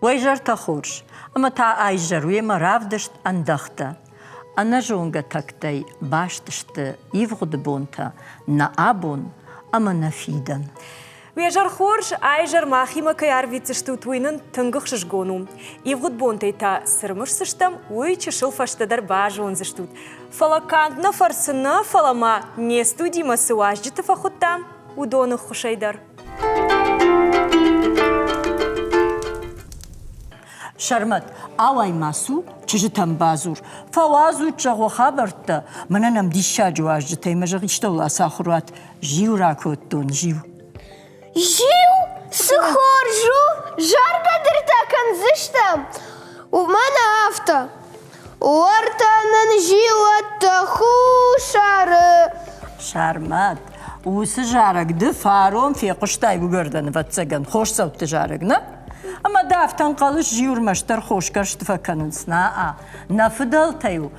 Уӕ изӕртӕ хорз, ӕмӕ та айзӕр уемӕ равдыст ӕндӕхтӕ. Ӕнӕзонгӕ тӕгтӕй баст сты ивгъуыды бонтӕ, нӕ абон ӕмӕ нӕ фидӕн. Уе зӕр хорз, айзӕр махимӕ кӕй арвитдзыстут, уый нын тынг ӕхсызгон у. Ивгъуыд бонтӕй та цы рымысдзыстӕм, уый чысыл фӕстӕдӕр базондзыстут. Фӕлӕ канд нӕ фӕрцы нӕ, фӕлӕ ма не студимӕ цы уазджыты фӕхуыдтам, уыдоны ххуысӕй дӕр. Сӕрмӕт, ауай ма цу, чызджытӕм бадзур. Фӕуадзут, зӕгъ, уӕ хабӕрттӕ. Мӕнӕ нӕм диссаджы уазджытӕй мӕ зӕгъ, истӕуыл ацахуыр уат. Зиу ракодтон, зиу. Зиу цы хорз у, заргӕ дӕр та кӕндзыстӕм. Уымӕн афтӕ. Уӕртӕ нын зиуӕттӕ хуссары. Сӕрмӕт, уыцы зарӕг ды фарон фехъуыстай уыгӕрдӕн, ӕвӕццӕгӕн, хосдзӕутты зарӕг, нӕ? Ӕмӕ дӕ афтӕ ӕнхъӕлыс, зиу ӕрмӕстдӕр хосгӕрсты фӕкӕнынц, нӕ-а. Нӕ фыдӕлтӕ-иу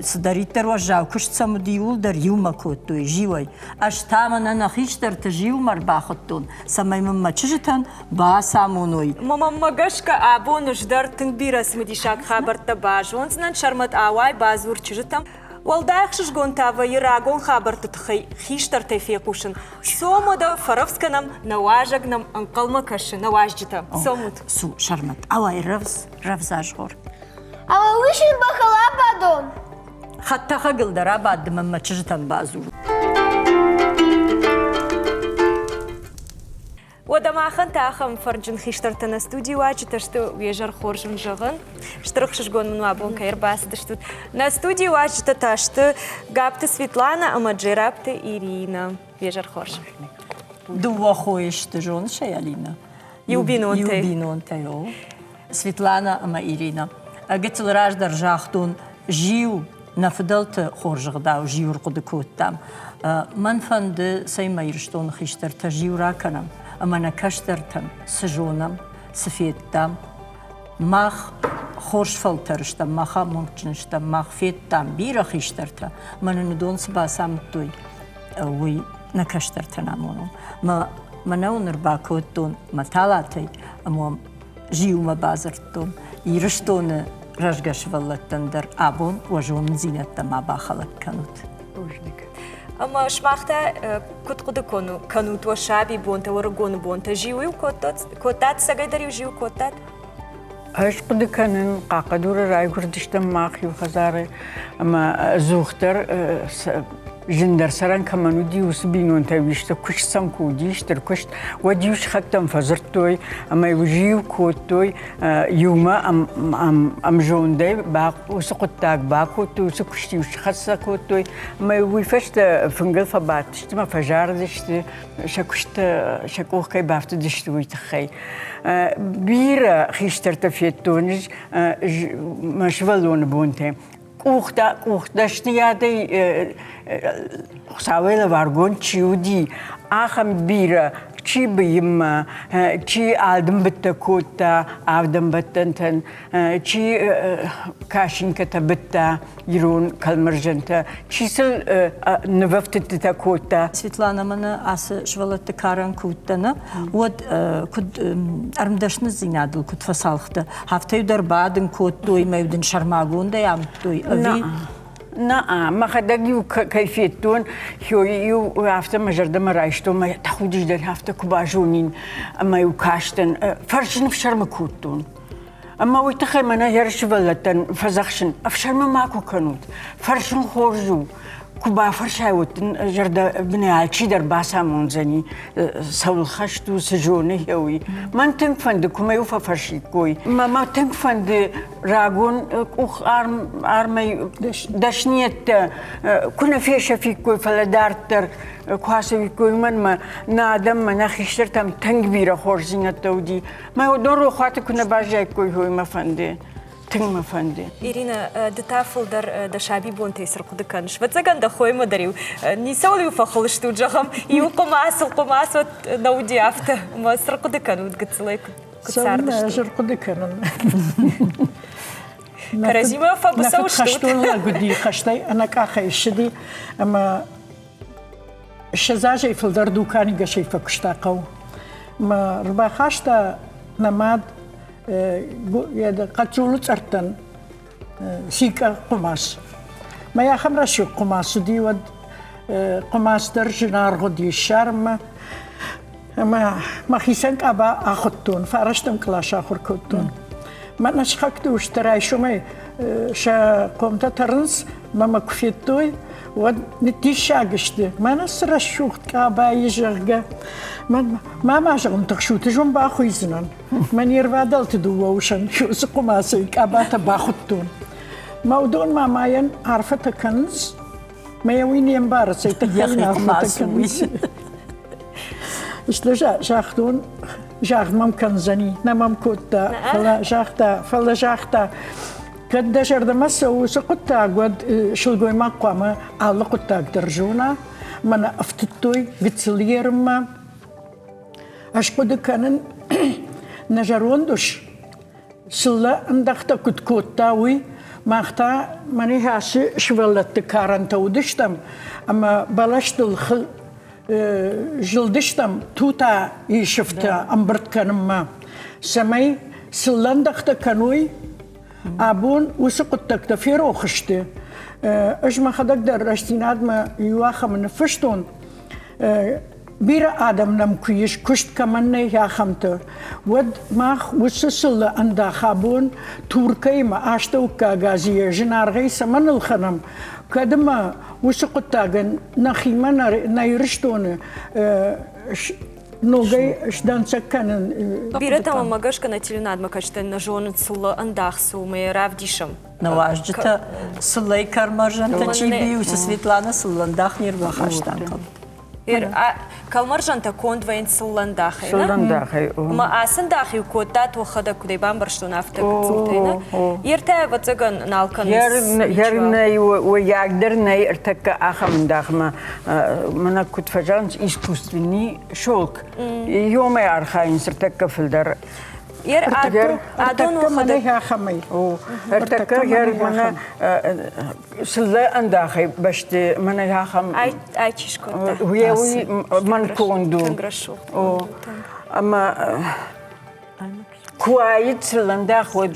цыдӕриддӕр уӕззау куыст сӕм уыд, иууылдӕр иумӕ кодтой зиуӕй. Ӕз та мӕнӕ нӕ хистӕрты зиумӕ ӕрбахуыдтон, цӕмӕй мын мӕ чызджытӕн бацамоной. Мамӕмӕ гӕсгӕ абон ӕз дӕр тынг бирӕ цымыдисаг хабӕрттӕ базондзынӕн, Сӕрмӕт ауай, бадзур чызджытӕм. Уӕлдай ӕхсызгон та вӕййы рагон хабӕртты тыххӕй хистӕртӕй фехъусын. Цом уӕдӕ фӕрӕвдз кӕнӕм, нӕ уазӕг нӕм ӕнхъӕлмӕ кӕсы, нӕ уазджытӕ. Цомут. Цу, Сӕрмӕт, ауай рӕвдз, рӕвдз азгъор. Ӕмӕ уый бӕхыл абадон? Хӕдтӕхӕгыл дӕр абад ӕмӕ мӕ чызджытӕм бадзур. Уӕдӕ махӕн та ахӕм фӕрнджын хистӕртӕ нӕ студийы уазджытӕ сты, уе зӕр хорз уын зӕгъын. Стыр ӕхсызгон мын уӕ бон кӕй ӕрбацыдыстут. Нӕ студийы уазджытӕ та сты Габты Светланӕ ӕмӕ Джерабты Иринӕ. Уе зӕр хорз. Дыууӕ хойы сты, зоныс ӕй, Алинӕ? Иу бинонтӕй. Иу бинонтӕй, о. Светланӕ ӕмӕ Иринӕ. Гыццыл раздӕр загътон, зиу нӕ фыдӕлты хорз ӕгъдау зиу ӕрхъуыды кодтам. Мӕн фӕнды, цӕй мӕ Ирыстоны хистӕртӕ зиу ракӕнӕм ӕмӕ нӕ кӕстӕртӕн цы зонӕм, цы федтам. Мах хорз фӕлтӕр стӕм, мах амондджын стӕм, мах федтам бирӕ хистӕртӕ, мӕ нын уыдон цы бацамыдтой, уый нӕ кӕстӕртӕн амонон. Мӕ мӕнӕ уын ӕрбакодтон мӕ талатӕй ӕмӕ зиумӕ бадзырдтон, Ирыстоны рӕзгӕ сывӕллӕттӕн дӕр абон уӕ зонындзинӕдтӕ ма бахӕлӕг кӕнут. Бузныг. Ӕмӕ сымах та куыд хъуыды кӕнут уӕ сабибонтӕ, уӕ рыгоны бонтӕ? Зиу-иу кодтат, цӕгӕйдӕр-иу зиу кодтат? Ӕз хъуыды кӕнын, Хъахъхъӕдуры райгуырдыстӕм мах иу хӕдзары ӕмӕ ӕдзухдӕр зындӕр цӕрӕн кӕмӕн уыди, уыцы бинонтӕ исты куыст сӕм куы уыди, стыр куыст, уӕд-иу сыхӕгтӕм фӕдзырдтой ӕмӕ-иу зиу кодтой иумӕ ӕмзондӕй уыцы хъуыддаг бакодтой, уыцы куыст-иу схӕццӕ кодтой ӕмӕ уый фӕстӕ фынгыл фӕбадтысты ӕмӕ фӕзарыдысты, сӕ куыст сӕ къух кӕй бафтыдысты, уый тыххӕй. Бирӕ хистӕртӕ федтон мӕ сывӕллоны бонтӕ. Къухтӕ къухдӕсныйадӕй Хуыцауӕй лӕваргонд чи уыди, ахӕм бирӕ чи быйыммӕ, чи алдымбыдтӕ кодта авдӕнбӕттӕнтӕн, чи касинкӕтӕ быдта ирон кӕлмӕрзӕнтӕ, чи сыл нывӕфтыдтытӕ кодта. Светлана мӕнӕ ацы сывӕллӕтты карӕн куы уыдтӕ, нӕ, уӕд куыд ӕрмдӕсныдзинадыл куыд фӕцалх дӕ? Афтӕ-иу дӕр бадын кодтой ӕмӕ-иу дын сӕрмагондӕй амыдтой ӕви? Нӕ, мӕхӕдӕг-иу кӕй федтон, иу афтӕ мӕ зӕрдӕмӕ райстон, мӕ тӕхудыз дӕр афтӕ куы базонин, ӕмӕ-иу кастӕн, фӕрсын ӕфсӕрмы кодтон. Ӕмӕ уый тыххӕй мӕнӕ йӕ сывӕллӕттӕн фӕдзӕхсын, ӕфсӕрмы макуы кӕнут, фӕрсын хорз у. Куы бафӕрсай, уӕд дын зӕрдӕбынӕй алчидӕр бацамондзӕни, цӕуыл хӕст у, цы зоны уый. Мӕн тынг фӕнды, куы мӕ-иу фӕфӕрсиккой. Мӕ мӕ тынг фӕнды рагон къух армӕй дӕсныйӕдтӕ куы нӕ фесӕфиккой, фӕлӕ дарддӕр куы ацӕуиккой, уымӕн мӕ нӕ адӕммӕ, нӕ хистӕртӕм тынг бирӕ хорздзинӕдтӕ уыди. Мӕ уыдон рохуаты куы нӕ баззаиккой, уый мӕ фӕнды. Тынг мӕ фӕнды. Ирина, ды та фылдӕр дӕ сабибонтӕй цы рхъуыды кӕныс? Ӕвӕццӕгӕн дӕ хоимӕ дӕр-иу ницӕуыл-иу фӕхыл стут, зӕгъӕм, иу хъуымацыл хъуымац уӕд нӕ уыди афтӕ. Ӕмӕ цы рхъуыды кӕнут гыццылӕй, куыд цардыстут? Ӕз ӕрхъуыды кӕнын. Кӕрӕдзимӕ фӕбыцӕу стут? Хӕстон лӕг уыди, хӕстӕй ӕнӕкъахӕй ссыди ӕмӕ 20 азӕй фылдӕр дуканигӕсӕй фӕкуыста хъӕу. Мӕ рбахаста нӕ мад. Хъӕццулы цъӕрттӕн сикъа хъуымац. Мӕ ахӕм рӕсугъд хъуымац уыди, уӕд хъуымац дӕр зынаргъ уыди ссарынмӕ. Ӕмӕ мӕхицӕн къаба ахуыдтон, фарӕстӕм кълас ахуыр кодтон. Мӕнӕ сыхӕгты устӕ райсомӕй сӕ хъомтӕ тӕрынц, мӕ мӕ куы федтой, уӕд ныддиссаг сты. Мӕнӕ цы рӕсугъд къаба и, зӕгъгӕ. Ма ма зӕгъын, тыхсут, ӕз уын бахуыйдзынӕн. Мӕ не рвадӕлты дыууӕ усӕн уыцы хъуымацӕй къабатӕ бахуыдтон. Мӕ уыдон мамайӕн арфӕтӕ кӕнынц, мӕ йӕ уый не мбары, цӕй тыххӕй йын арфӕтӕ кӕнынц. Стӕй загътон, загъд мӕм кӕндзӕни, нӕ мӕм кодта, фӕлӕ загъта, фӕлӕ загъта, кӕд дӕ зӕрдӕмӕ цӕуы уыцы хъуыддаг, уӕд сылгоймаг хъуамӕ алы хъуыддаг дӕр зона. Мӕнӕ ӕфтыдтой гыццыл ерынмӕ. Ӕз хъуыды кӕнын, нӕ зӕронд ус цыллӕ ӕндӕхтӕ куыд кодта, уый. Мах та мӕнӕ ацы сывӕллӕтты карӕнтӕ уыдыстӕм ӕмӕ бӕлӕстыл хыл зылдыстӕм тута сыфтӕ ӕмбырд кӕнынмӕ, цӕмӕй цыллӕ ӕндӕхтӕ кӕной. Абон уыцы хъуыддӕгтӕ ферох сты. Ӕз мӕхӕдӕг дӕр рӕстдзинадмӕ иу ахӕмы ныффыстон. Бирӕ адӕм нӕм куы ис, куыст кӕмӕн нӕй, ахӕмтӕ, уӕд мах уыцы сылы ӕндах абон Туркӕй ӕмӕ Астӕуккаг Азийӕ зынаргъӕй цӕмӕн ӕлхӕнӕм, кӕд ӕмӕ уыцы хъуыддагӕн нӕхимӕ нӕ Ирыстоны ногӕй сдӕнцӕг кӕнын. Бирӕтӕ мӕм гӕсгӕ нӕ телеуынадмӕ кӕсджытӕ нӕ зонынц сылы ӕндах цы у, ӕмӕ йӕ равдисӕм. Нӕ уазджытӕ сылӕй кӕрмӕрзӕнтӕ чи бийы, уыцы Светлана сыллӕндах не рбахаста ӕнхъӕл. Кӕлмӕрзӕнтӕ конд вӕййынц сыллӕндахӕй. Сыллӕндахӕй. Ӕмӕ ацы ндах-иу кодтат уӕхӕдӕг куыдӕй бамбӕрстон, афтӕ гыццылтӕй, нӕ? Ертӕ, ӕвӕццӕгӕн, нал кӕнынц. Ер нӕй, уоййаг дӕр нӕй ӕртӕккӕ ахӕм ндахмӕ. Мӕнӕ куыд фӕзӕгъынц, искусственный шелк. Ёмӕ архайынц ӕртӕккӕ фылдӕр. Ер адон уӕхӕдӕг ахӕмӕй. Ӕртӕккӕ ер мӕнӕ Сыллӕ ӕндахӕй бӕсты мӕнӕ ахӕм Ай чи скодта? Уе уый мӕн конд у. Тынг рӕсугъд. О, ӕмӕ куы уаид сыллӕндах, уӕд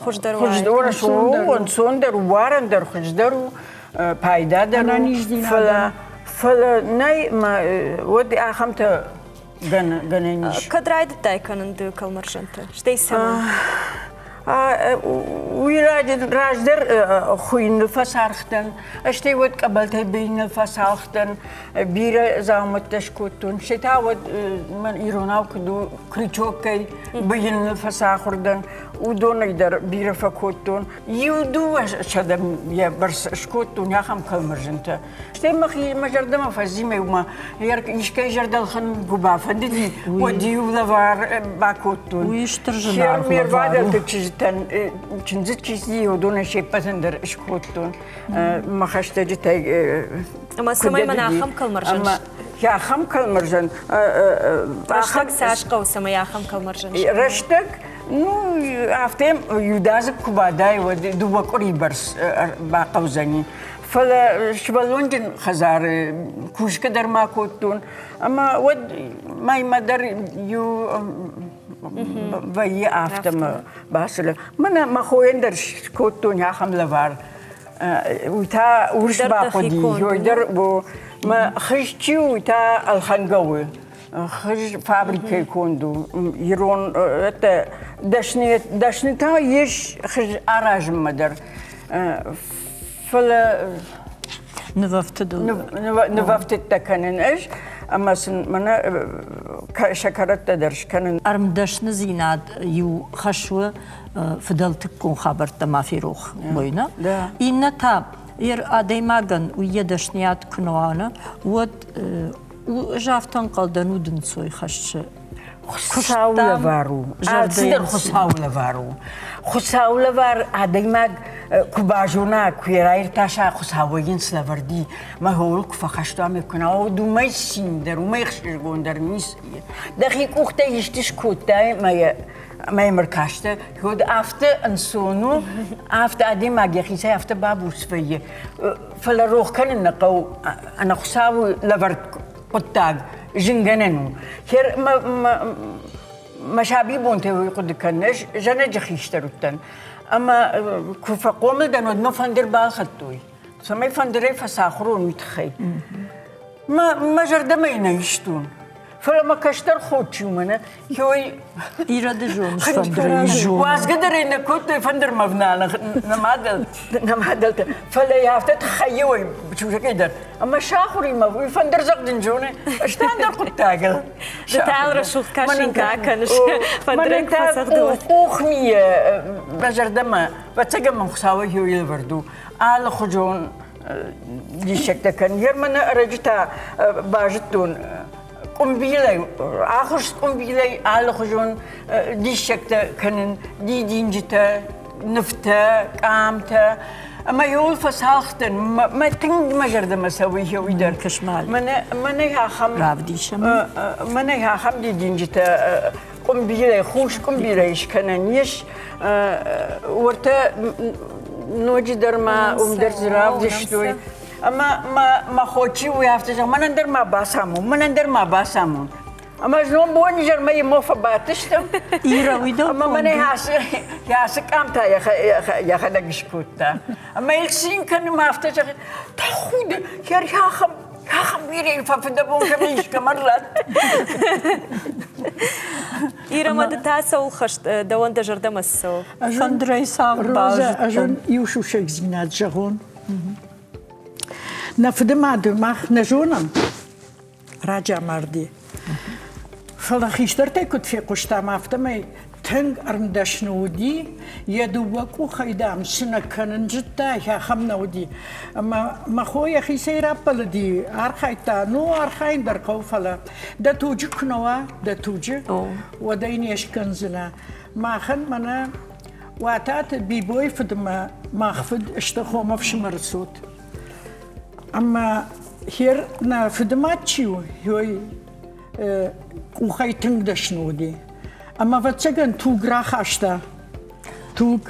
хуыздӕр хуыздӕр у, ӕнцондӕр, уарӕндӕр хуыздӕр у, пайдадӕр у. Фӕлӕ фӕлӕ нӕй, уӕд ахӕмтӕ гӕнӕн ис. Кӕд райдыдтай кӕнын ды кӕлмӕрзӕнтӕ? Стӕй цӕмӕн? Уый раздӕр хуыйныл фӕцархтӕн, стӕй уӕд къӕбӕлтӕй быйныл фӕцалхтӕн, бирӕ дзаумӕттӕ скодтон. Стӕй та уӕд мӕн иронау куыд у, крючоккӕй быйыныл фӕцахуыр дӕн, уыдонӕй дӕр бирӕ фӕкодтон. Иу-дыууӕ сӕдӕ йӕ бӕрц скодтон ахӕм кӕлмӕрзӕнтӕ. Стӕй мӕхи мӕ зӕрдӕмӕ фӕзимӕ уымӕ искӕй зӕрдӕлхӕнын куы бафӕндыди, уӕд-иу лӕвар бакодтон. Уый стыр зынаргъ Ме рвадӕлты чызджытӕн чындзы чи цыди, уыдонӕн се ппӕтӕн дӕр скодтон. Мӕ хӕстӕджытӕй Ӕмӕ цӕмӕй мӕн ахӕм кӕлмӕрзӕн Ахӕм кӕлмӕрзӕн Рӕстӕг цас хъӕуы, цӕмӕй ахӕм кӕлмӕрзӕн Рӕстӕг, ну, афтӕ иудадзыг куы бадай, уӕд дыууӕ къуыри бӕрц бахъӕудзӕни. Фӕлӕ сывӕллонджын хӕдзары кусгӕ дӕр ма кодтон, ӕмӕ уӕд мӕймӕ дӕр иу вӕййы афтӕ мӕ басылы. Мӕнӕ мӕ хойӕн дӕр скодтон ахӕм лӕвар. Уый та урс бахъуыди, йой дӕр мӕ хыз чи у, уый та ӕлхӕнгӕ у. Хыз фабрикӕйы конд у. Ирон дӕсны та ис хыз аразынмӕ дӕр. Фӕлӕ нывӕфтыдыл нывӕфтыдтӕ кӕнын ӕз ӕмӕ сын мӕнӕ сӕ кӕрӕттӕ дӕр скӕнын. Ӕрмдӕсныдзинад иу хӕс у фыдӕлтыккон хабӕрттӕ ма ферох уой, нӕ? Иннӕ та, адӕймагӕн уый йӕ дӕсныйад куы нӕ уа, уӕд ӕз афтӕ ӕнхъӕл дӕн удӕнцой хӕссы. Хуыцауы лӕвар у. Алцыдӕр Хуыцауы лӕвар у. Хуыцауы лӕвар адӕймаг куы базона, куы йӕ раиртаса, Хуыцауӕй йын цы лӕвӕрди, мӕ хойыл куы фӕхӕст уа, ӕмӕ куы нӕ уӕд уымӕй циндӕр, уымӕй ӕхсызгондӕр ницы и. Дӕхи къухтӕй исты скодтай ӕмӕ йӕ ӕмӕ йӕм ӕркастӕ, уӕд афтӕ ӕнцон у, афтӕ адӕймаг йӕхицӕй афтӕ бабуц вӕййы. Фӕлӕ рох кӕнын нӕ хъӕуы, ӕнӕхуыцауы лӕвӕрд хъуыддаг зынгӕнӕн у. Мӕ сабибонтӕй уый хъуыды кӕнын, ӕз зӕнӕджы хистӕр уыдтӕн. Ӕмӕ куы фӕхъомыл дӕн, уӕд мӕ фӕндыр балхӕдтой, цӕмӕй фӕндырӕй фӕцахуыр уон, уый тыххӕй. Мӕ, мӕ зӕрдӕмӕ йын нӕ истон. Фӕлӕ мӕ кӕстӕр хо чи у мӕнӕ, ёй Ирӕды зоныс фӕндырӕй зон. Уадзгӕ дӕр ӕй нӕ кодтой фӕндырмӕ ӕвналын нӕ мадӕл, нӕ мадӕлтӕ. Фӕлӕ йӕ афтӕ тыххӕй-иуӕй сусӕгӕй дӕр. Ӕмӕ сахуыримӕ уый фӕндырдзӕгъдын зоны, ӕз та ӕндӕр хъуыддагыл. Ды та рӕсугъд кӕсинка кӕныс, фӕндырӕй куы фӕцӕгъды, уӕд. Къухмийы мӕ зӕрдӕмӕ, ӕвӕццӕгӕн мын Хуыцауӕй лӕвӕрд у алыхуызон диссӕгтӕ кӕнын. Йе мӕнӕ ӕрӕджы та базыдтон къуымбилӕй, ахуырст къуымбилӕй алыхуызон диссӕгтӕ кӕнын, дидинджытӕ, нывтӕ, къамтӕ. Ӕмӕ иуыл фӕцалх дӕн, мӕ тынг мӕ зӕрдӕмӕ цӕуы уый дӕр. Кысмал. Мӕнӕ, мӕнӕ ахӕм равдисӕм. Мӕнӕ ахӕм дидинджытӕ къуымбилӕй, хус къуымбилӕй скӕнӕн ис. Уӕртӕ ноджыдӕр ма уым дӕр дзы равдыстой. Ӕмӕ мӕ, мӕ хо чи у, афтӕ зӕгъ, мӕнӕн дӕр ма бацамон, мӕнӕн дӕр ма бацамон. Ӕмӕ знон бонизӕрмӕ йемӕ фӕбадтыстӕм. Ира, уый дӕу Ӕмӕ мӕнӕ ацы, ацы къамтӕ йӕхӕдӕг скодта. Ӕмӕ йыл цин кӕны, мӕ афтӕ зӕгъы, тӕхуды, ахӕм, ахӕм бирӕ фӕфыдӕбон кӕм ис, кӕмӕн ратт. Ира, ма ды та цӕуыл хӕст, дӕуӕн дӕ зӕрдӕмӕ цы цӕуы? Фӕндырӕй цагъд Роза, ӕз уын иу сусӕгдзинад зӕгъон. Нӕ фыдымады мах нӕ зонӕм, раджы амарди. Фӕлӕ хистӕртӕй куыд фехъуыстам, афтӕмӕй тынг ӕрмдӕсны уыди, йӕ дыууӕ къухӕй, дам, цы нӕ кӕнын зыдта, ахӕм нӕ уыди. Ӕмӕ мӕ хо йӕхицӕй раппӕлыди, архайдта, ну, архайын дӕр хъӕуы, фӕлӕ дӕ туджы куы нӕ уа, дӕ туджы, уӕд ӕй не скӕндзынӕ. Махӕн мӕнӕ Уататы Бибойы фыдмӕ мах фыд сты хомы ӕфсымӕры цот. Ӕмӕ хер нӕ фыдымад чи у, уый къухӕй тынг дӕсны уыди. Ӕмӕ, ӕвӕццӕгӕн, туг рахаста. Туг.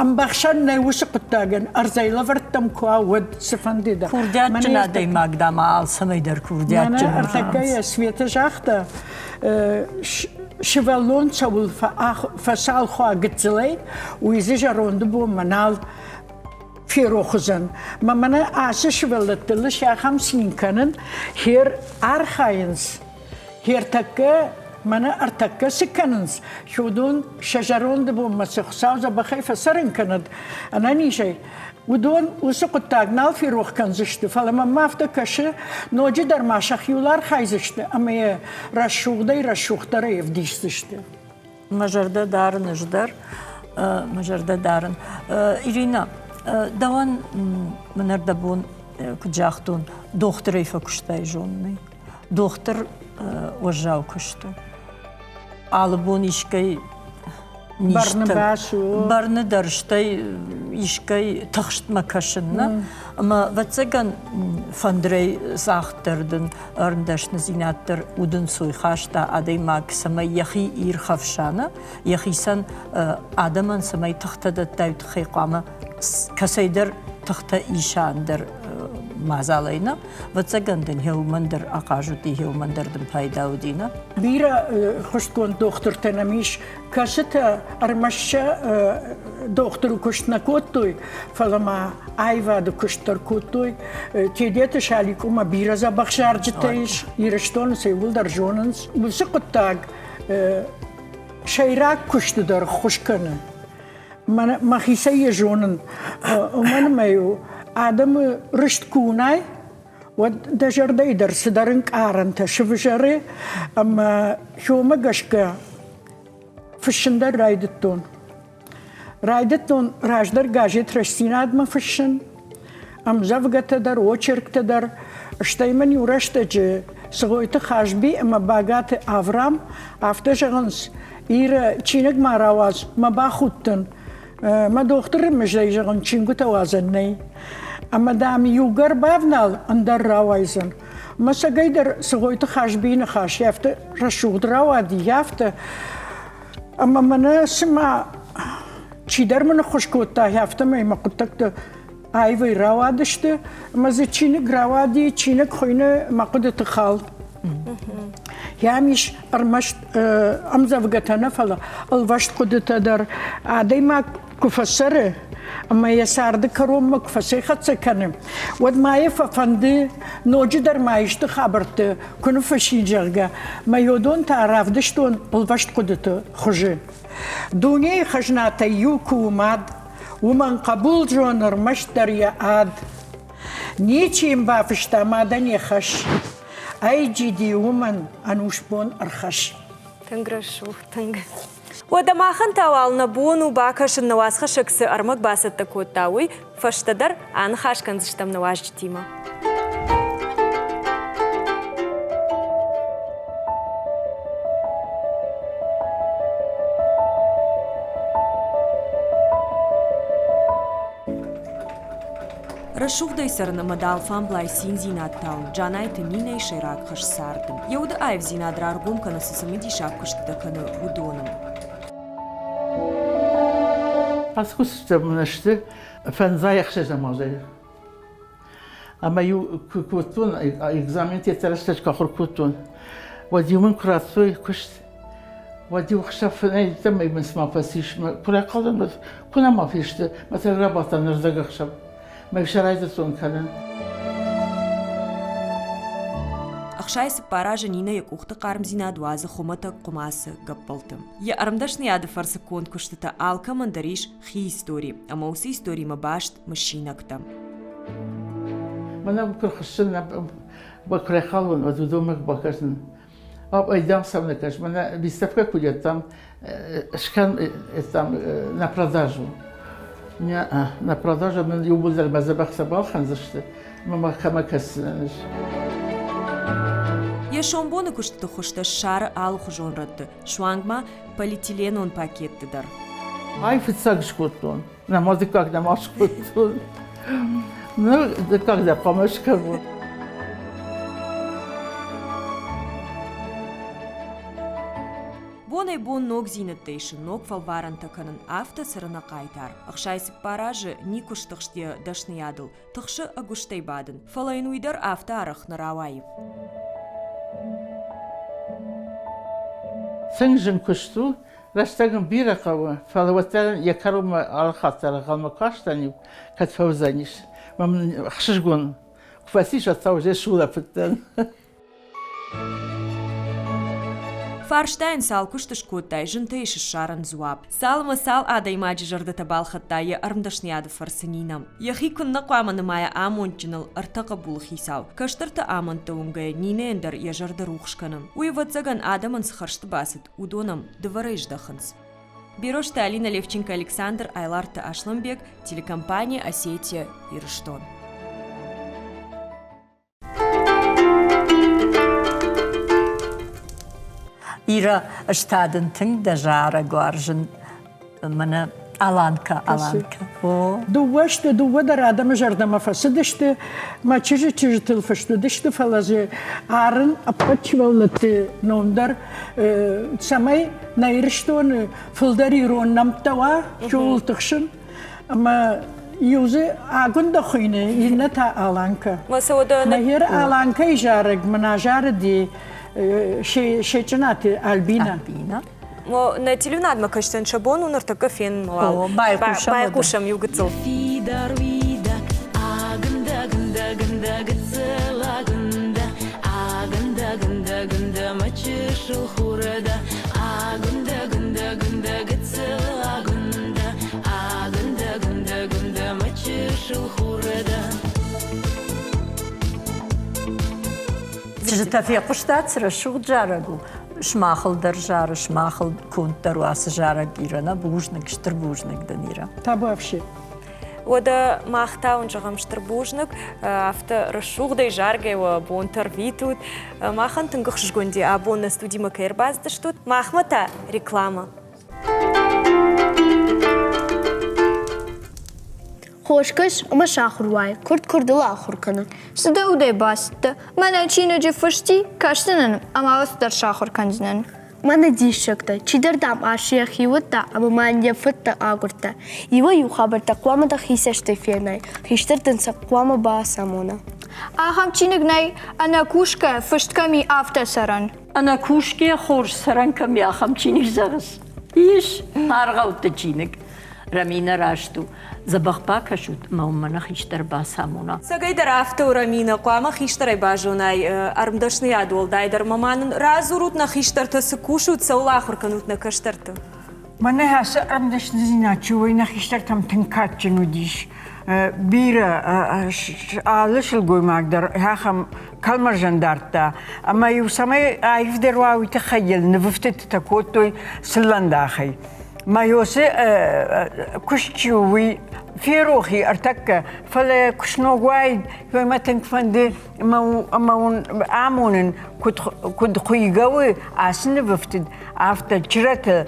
Ӕмбӕхсӕн нӕй уыцы хъуыддагӕн, ӕрдзӕй лӕвӕрдтӕм куы уа, уӕд цыфӕнды дӕр. Курдиатджын адӕймаг дӕ ма алцӕмӕй дӕр курдиатджын. Мӕнӕ ӕртӕккӕ йӕ Светӕ загъта, сывӕллон цӕуыл фӕцалх уа гыццылӕй, уый дзы зӕронды бонмӕ нал ферох уыдзӕн. Мӕ мӕнӕ ацы сывӕллӕттыл ахӕм цин кӕнын, хер архайынц, хертӕккӕ мӕнӕ ӕртӕккӕ цы кӕнынц, уыдон сӕ зӕронды бонмӕ цы Хуыцау дзӕбӕхӕй фӕцӕрын кӕнӕд ӕнӕнизӕй, уыдон уыцы хъуыддаг нал ферох кӕндзысты, фӕлӕ мӕм афтӕ кӕсы, ноджыдӕр ма сӕхиуыл архайдзысты ӕмӕ йӕ рӕсугъдӕй рӕсугъддӕрӕй ӕвдисдзысты. Мӕ зӕрдӕ дарын ӕз дӕр, мӕ зӕрдӕ дарын. Ирина, дӕуӕн мын ӕрдӕбон, куыд загътон, дохтырӕй фӕкуыстай зонынӕй. Дохтыр уӕззау куыст у. Алы бон искӕй бӕрны дӕр, стӕй искӕй тыхстмӕ кӕсын нӕ. Ӕмӕ, ӕвӕццӕгӕн, фӕндырӕй цагъд дӕр дын ӕрмдӕсныдзинад дӕр удӕнцой хаста адӕймаг, цӕмӕй йӕхи ирхӕфса, нӕ? Йӕхицӕн адӕмӕн цӕмӕй тыхтӕ дӕтта, уый тыххӕй хъуамӕ кӕцӕйдӕр тыхтӕ иса ӕндӕр мадзалӕй, нӕ? Ӕвӕццӕгӕн дын уымӕн дӕр ахъаз уыди, уымӕн дӕр дын пайда уыди, нӕ? Бирӕ хъуыстгонд дохтыртӕ нӕм ис, кӕцытӕ ӕрмӕст сӕ дохтыры куыст нӕ кодтой, фӕлӕ ма аивады куыст дӕр кодтой. Тедеты Шаликъомӕ бирӕ дзӕбӕх зарджытӕ ис, Ирыстоны сӕ иууылдӕр зонынц. Уыцы хъуыддаг сӕйраг куысты дӕр ххуыс кӕны. Мӕхицӕй йӕ зонын, уымӕн ӕмӕ-иу адӕмы рыст куы уынай, уӕд дӕ зӕрдӕйы дӕр цыдӕр ӕнкъарӕнтӕ сывзӕры ӕмӕ уымӕ гӕсгӕ фыссын дӕр райдыдтон. Райдыдтон раздӕр газет Рӕстдзинад-мӕ фыссын, ӕмдзӕвгӕтӕ дӕр, очерктӕ дӕр. Стӕй мын иу рӕстӕджы Цгъойты Хазби ӕмӕ Багаты Аврам афтӕ зӕгъынц, Ирӕ, чиныг ма рауадз, мӕ бахудтӕн. Мӕ дохтыры мыздӕй зӕгъын, чингуытӕ уадзӕн нӕй. Ӕмӕ, дам, иугӕр бавнал, ӕндӕр рауайдзӕн. Мӕ цӕгӕйдӕр Цгъойты Хазбийы ныхас афтӕ рӕсугъд рауади, афтӕ. Ӕмӕ мӕнӕ цыма чидӕр мын ӕххуыс кодта, афтӕмӕй мӕ хъуыддӕгтӕ аивӕй рауадысты ӕмӕ дзы чиныг рауади, чиныг хуыйны Мӕ хъуыдыты хал. Йӕм ис ӕрмӕст ӕмдзӕвгӕтӕ нӕ, фӕлӕ ӕлвӕст хъуыдытӕ дӕр. Адӕймаг куы фӕцӕры ӕмӕ йӕ царды кӕронмӕ куы фӕцӕйхӕццӕ кӕны, уӕд ма йӕ фӕфӕнды ноджыдӕр ма исты хабӕртты куы ныффыссин, зӕгъгӕ, мӕ йодон та равдыстон ӕлвӕст хъуыдыты хуызы. Дунейы хӕзнатӕй иу куы у мад, уымӕн хъӕбул зоны ӕрмӕстдӕр йӕ ад. Ничи йын бафыста мадӕн йӕ хӕс. Ӕй, джиди, уымӕн ӕнусбон ӕрхӕсс. Тынг рӕсугъд, тынг. Уӕдӕ махӕн та уал нӕ бон у бакӕсын нӕ уацхӕссӕг цы ӕрмӕг бацӕттӕ кодта, уый. Фӕстӕдӕр аныхас кӕндзыстӕм нӕ уазджытимӕ. Рӕсугъдӕй цӕрын ӕмӕ дӕ алфамблай циндзинад тауын Джанайты Нинӕйы сӕйраг хӕс царды. Йӕ уды аивдзинад раргом кӕны цы цымыдисаг куыстытӕ кӕны, уыдоны. Ацы куыстытӕ мын сты фӕндзай ӕхсӕзӕм азӕй. Ӕмӕ-иу куы кодтон, экзаментӕ рӕстӕджы куы ахуыр кодтон, уӕд-иу мын куы радтой куыст, уӕд-иу хсӕв фынӕй мын цыма фӕцис, куы райхъал дӕн, уӕд куы нӕма фесты, мӕ сӕр рабадтӕн ӕрдӕгӕхсӕв. Мӕ сӕ райдыдтон кӕнын. 64 азы Нинӕ йӕ къухты хъармдзинад уадзы хуымӕтӕг хъуымацы гӕппӕлты. Йӕ ӕрмдӕсныйады фӕрцы конд куыстытӕ алкӕмӕн дӕр ис хи истори ӕмӕ уыцы историмӕ баст мысинӕгтӕ. Мӕнӕ куы рхӕссын, куы райхъал уон, уӕд уыдонмӕ куы бакӕсын. Айдагъ сӕм нӕ кӕс, мӕнӕ выставкӕ куы дӕттам, скӕн там на продажу. На продажу мын иууылдӕр мӕ дзӕбӕх сӕ балхӕндзысты, ӕмӕ ма кӕмӕ кӕсдзынӕн ӕз. Йӕ сомбоны куыстыты хуызтӕ ссары алыхуызон рӕтты, суанг ма полиэтиленон пакетты дӕр. Ай фыццаг скодтон. Нӕма дыккаг нӕма скодтон. Ныр дыккаг дӕр хъуамӕ скӕнон. Бонӕй-бон ногдзинӕдтӕ исын, ног фӕлварӕнтӕ кӕнын, афтӕ цӕры нӕ хъайтар. 64 азы никуы стыхст йӕ дӕсныйадыл, тыхсы ӕгуыстӕй бадын, фӕлӕ йын уый дӕр афтӕ арӕх нӕ рауайы. Тынг зын куыст у, рӕстӕг ын бирӕ хъӕуы, фӕлӕ уӕддӕр йӕ кӕронмӕ алы хатт дӕр ӕнхъӕлмӕ кастӕн-иу, кӕд фӕуыдзӕнис. Мӕ мын ӕхсызгон куы фӕцис, уӕд та уже сулӕфыдтӕн. Фарстайӕн цал куысты скодтай, зынтӕй ссарын дзуапп. Цал ӕмӕ цал адӕймаджы зӕрдӕтӕ балхӕдта йӕ ӕрмдӕсныйады фӕрцы Нинӕ. Йӕхи куыннӕ хъуамӕ нымайа амондджыныл ӕртӕ хъӕбулы хицау. Кӕстӕрты амӕндтӕ уынгӕйӕ Нинӕйӕн дӕр йӕ зӕрдӕ рухс кӕны. Уый, ӕвӕццӕгӕн, адӕмӕн цы хӕрзты бацыд, уыдон ӕм дывӕрӕй здӕхынц. Берозты Алина, Левченко Александр, Айларты Асланбег, телекомпания «Осетия, Ирыстон». Ира, ӕз та дын тынг дӕ зарӕг уарзын. Мӕнӕ Аланка, Аланка. О. Дыууӕ сты, дыууӕ дӕр адӕмы зӕрдӕмӕ фӕцыдысты. Мӕ чызджы чызджытыл фыст уыдысты, фӕлӕ дзы арын ӕппӕт сывӕллӕтты ном дӕр, цӕмӕй нӕ Ирыстоны фылдӕр ирон нӕмттӕ уа, ууыл тыхсын. Ӕмӕ иу дзы Агуындӕ хуыйны, иннӕ та Аланка. Нӕгер Аланкайы зарӕг мын азарыди Сечъынаты Альбина. Альбина. Нӕ телеуынадмӕ кӕсдзӕн сӕ бон у ныртӕккӕ фенын уал. Байхъусӕм иу гыццыл. Фидар уидаг, агында, гында, гында, гыццыл агында, агында, гында, гында, мӕ чысыл хуры да, агында, гында, гында, гыццыл агында, агында, гында, гында, мӕ чысыл хуры да. Чызджытӕ фехъуыстат, цы рӕсугъд зарӕг у. Сымахыл дӕр зары, сымахыл конд дӕр у ацы зарӕг Ира. Нӕ бузныг, стыр бузныг дын, Ира. Табуафси. Уӕдӕ мах та уын зӕгъӕм стыр бузныг. Афтӕ рӕсугъдӕй заргӕ уӕ бонтӕ рвитут. Махӕн тынг ӕхсызгон ди абон нӕ студимӕ кӕй ӕрбацыдыстут. Махмӕ та реклама. Хорз кӕс ӕмӕ сахуыр уай, куырд куырдыл ахуыр кӕны. Цы дӕ удӕй бацыдтӕ? Мӕнӕ чиныджы фысти, кӕсдзынӕн ӕмӕ алцыдӕр сахуыр кӕндзынӕн. Мӕнӕ диссӕгтӕ, чидӕр, дам, асы йӕхи уыдта ӕмӕ ма йын йӕ фыдтӕ агуырдта. Иуӕй-иу хабӕрттӕ хъуамӕ дӕхи цӕстӕй фенай, хистӕр дын сӕ хъуамӕ бацамона. Ахӕм чиныг нӕй, ӕнӕкусгӕ фыст кӕм и, афтӕ цӕрӕн. Ӕнӕкусгӕ хорз цӕрӕн кӕм и, ахӕм чиныг зӕгъыс? Ис аргъӕутты чиныг. Раминӕ раст у. Дзӕбӕх бакӕсут ӕмӕ уын мӕнӕ хистӕр бацамона. Цӕгӕйдӕр афтӕ у, Раминӕ, хъуамӕ хистӕрӕй базонай ӕрмдӕсныйад уӕлдайдӕр ма ма нын радзурут нӕ хистӕртӕ цы кусут, цӕуыл ахуыр кӕнут нӕ кӕстӕрты? Мӕнӕ ацы ӕрмдӕсныдзинад чи уый нӕ хистӕртӕм тынг кадджын уыдис. Бирӕ алы сылгоймаг дӕр ахӕм кӕлмӕрзӕн дардта. Ӕмӕ-иу цӕмӕй аивдӕр уа, уый тыххӕй йыл нывыфтыдтытӕ кодтой сыллӕндахӕй. Майосы куыст чи у, уый ферох и ӕртӕккӕ, фӕлӕ куы сног уаид, уый мӕ тынг фӕнды ӕмӕ уын амонын, куыд хуыйгӕ у ацы нывыфтыд, афтӕ чырӕты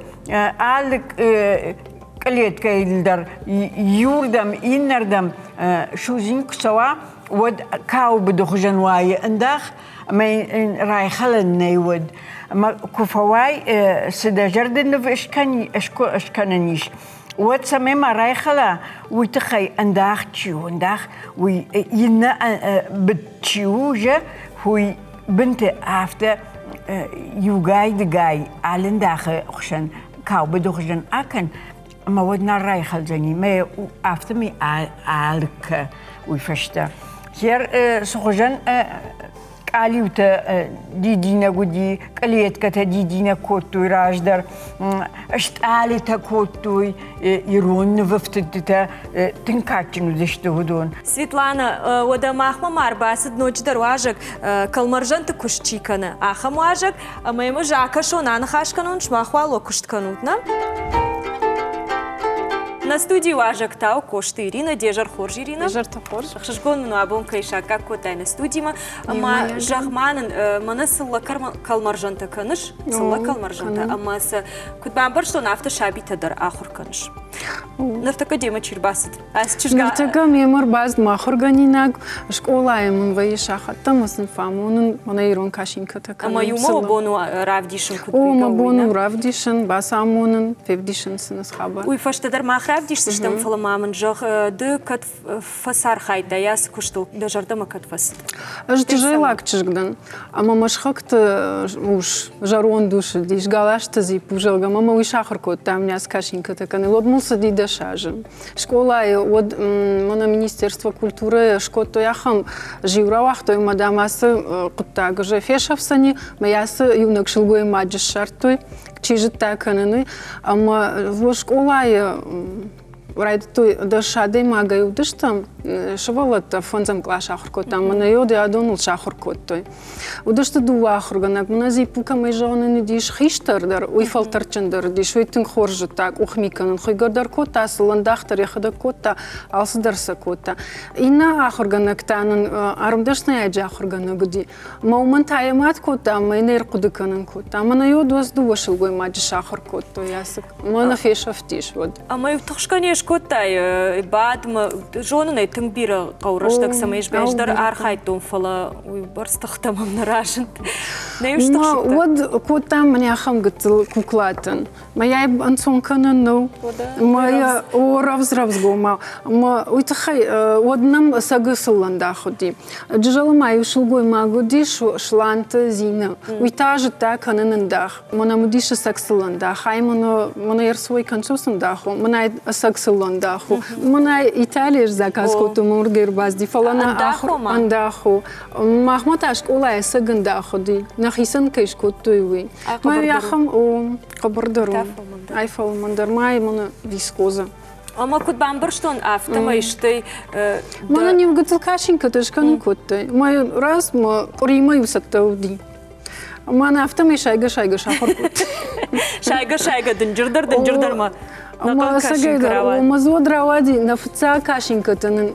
алы кълеткӕйыл дӕр иуырдӕм, иннӕрдӕм судзин куы цӕуа, уӕд кауы быды хуызӕн уайы ӕндах, ӕмӕ йын райхӕлӕн нӕй уӕд. Ӕмӕ куы фӕуай, цы дӕ зӕрды ныв скӕнӕн ис, уӕд цӕмӕй ма райхӕла, уый тыххӕй ӕндах чи у, ӕндах, уый иннӕ быд чи у, уый бынты афтӕ иугай-дыгай алындахы хуызӕн, каубыды хуызӕн акӕн, ӕмӕ уӕд нал райхӕлдзӕни, мӕ афтӕмӕй алыг кӕ уый фӕстӕ. Хер цы хуызӕн къалиутӕ дидинӕг уыди, кълеткӕтӕ дидинӕг кодтой раздӕр, стъалытӕ кодтой, ирон нывӕфтыдтытӕ тынг кадджын уыдысты уыдон. Светлана, уӕдӕ махмӕ ма ӕрбацыд ноджыдӕр уазӕг, кӕлмӕрзӕнты куыст чи кӕны, ахӕм уазӕг, ӕмӕ йӕм ӕз акӕсон, аныхас кӕнон, сымах уал уӕ куыст кӕнут, нӕ? Нӕ студийы уазӕг та у Косты Иринӕ. Де зӕр хорз, Иринӕ. Зӕртӕ хорз. Ӕхсызгон мын у абон кӕй саккаг кодтай нӕ студимӕ. Ӕмӕ зӕгъ-ма нын, мӕнӕ цыллӕ кӕлмӕрзӕнтӕ кӕныс, цыллӕ кӕлмӕрзӕнтӕ, ӕмӕ сӕ куыд бамбӕрстон, афтӕ сабитӕ дӕр ахуыр кӕныс. Ныртӕккӕ демӕ чи рбацыд? Ацы чызг Ныртӕккӕ мемӕ рбацыд мӕ ахуыргӕнинаг. Скъолайы мын вӕййы сахӕттӕ ӕмӕ сын фӕамонын мӕнӕ ирон касинкӕтӕ кӕнын. Ӕмӕ иумӕ уӕ бон у равдисын куыд О, мӕ бон у равдисын, бацамонын, февдисын сын хабар. Уый фӕстӕ дӕр мах равдисдзыстӕм, фӕлӕ ма мын зӕгъ, ды кӕд фӕцархайдтай ацы куыстыл, дӕ зӕрдӕмӕ кӕд фӕцыд? Ӕз джызӕйлаг чызг дӕн, ӕмӕ мӕ сыхӕгты ус, зӕронд ус уыдис, Галазты Зиппу, зӕгъгӕ, ӕмӕ мӕ уый сахуыр кодта ӕмниас касинкӕтӕ кӕнын. Уӕд мыл цыди 10 азы. Скъолайы уӕд мӕнӕ Министерство культурӕйы скодтой ахӕм зиу рауагътой, ӕмӕ дам ацы хъуыддаг уже фесӕфдзӕни, мӕ ацы иунӕг сылгоймаджы ссардтой, чи зыдта кӕнын, уый. Ӕмӕ скъолайы райдыдтой 10 адӕймагӕй уыдыстӕм, сывӕллӕттӕ фӕндзӕм кълас ахуыр кодтам, мӕнӕ йод адоныл сахуыр кодтой. Уыдысты дыууӕ ахуыргӕнӕг, мӕнӕ Зиппу кӕмӕй зӕгъын уыдис хистӕр дӕр, уый фӕлтӕрдджындӕр уыдис, уый тынг хорз зыдта къухми кӕнын, хуыйгӕ дӕр кодта, сылӕндах дӕр йӕхӕдӕг кодта, алцыдӕр сӕ кодта. Иннӕ ахуыргӕнӕг та нын ӕрмдӕсныйаджы ахуыргӕнӕг уыди. Мӕ уымӕн та йӕ мад кодта ӕмӕ йын ӕрхъуыды кӕнын кодта. Мӕнӕ йод уӕз дыууӕ сылгоймаджы сахуыр кодтой ацы Мӕнӕ фесӕфтис уӕд. Ӕмӕ-иу тыхсгӕ не скодтай, бад мӕ зонын ӕй тынг бирӕ хъӕуы рӕстӕг, цӕмӕй ӕз дӕр архайдтон, фӕлӕ уый бӕрц тыхтӕ мӕм нӕ разынд. Нӕ-иу стыхсыдтӕ? Уӕд кодтам мӕнӕ ахӕм гыццыл куклатӕн. Мӕ йӕ ӕнцон кӕнӕн нӕу. Мӕ йӕ о рӕвдз-рӕвдзгомау. Мӕ уый тыххӕй уӕд нӕм сӕгы сыллӕндах уыди. Джызӕлы ма иу сылгоймаг уыди Сланты Зинӕ. Уый та зыдта кӕнын ӕндах. Мӕнӕ уыдис ӕцӕг сыллӕндах. Ай мӕнӕ мӕнӕ ӕрцуой кӕнцос ӕндах у, мӕнӕ ӕцӕг сыллӕндах у. Мӕнӕ Италийӕ заказ кодтон, мӕ уырдыгӕй ӕрбацыди, фӕлӕ нӕ ахуыр ӕндах у. Махмӕ та скъолайы ӕцӕг ӕндах уыди, нӕхицӕн кӕй скодтой, уый. Мӕ ахӕм у хъӕбӕрдӕр у. Ай фӕлмӕндӕр, ма мӕнӕ вискоза. Ӕмӕ куыд бамбӕрстон, афтӕмӕй стӕй Мӕнӕн иу гыццыл касинкӕтӕ скӕнын кодтой. Мӕ раз мӕ къуыримӕ иу цӕттӕ уыди. Мӕн афтӕмӕй сайгӕ-сайгӕ сахуыр кодтой. Сайгӕ-сайгӕ дынджырдӕр дынджырдӕрмӕ Ӕмӕ ӕцӕгӕйдӕр, ӕмӕ дзы уӕд рауади, нӕ фыццаг касинкӕтӕ нын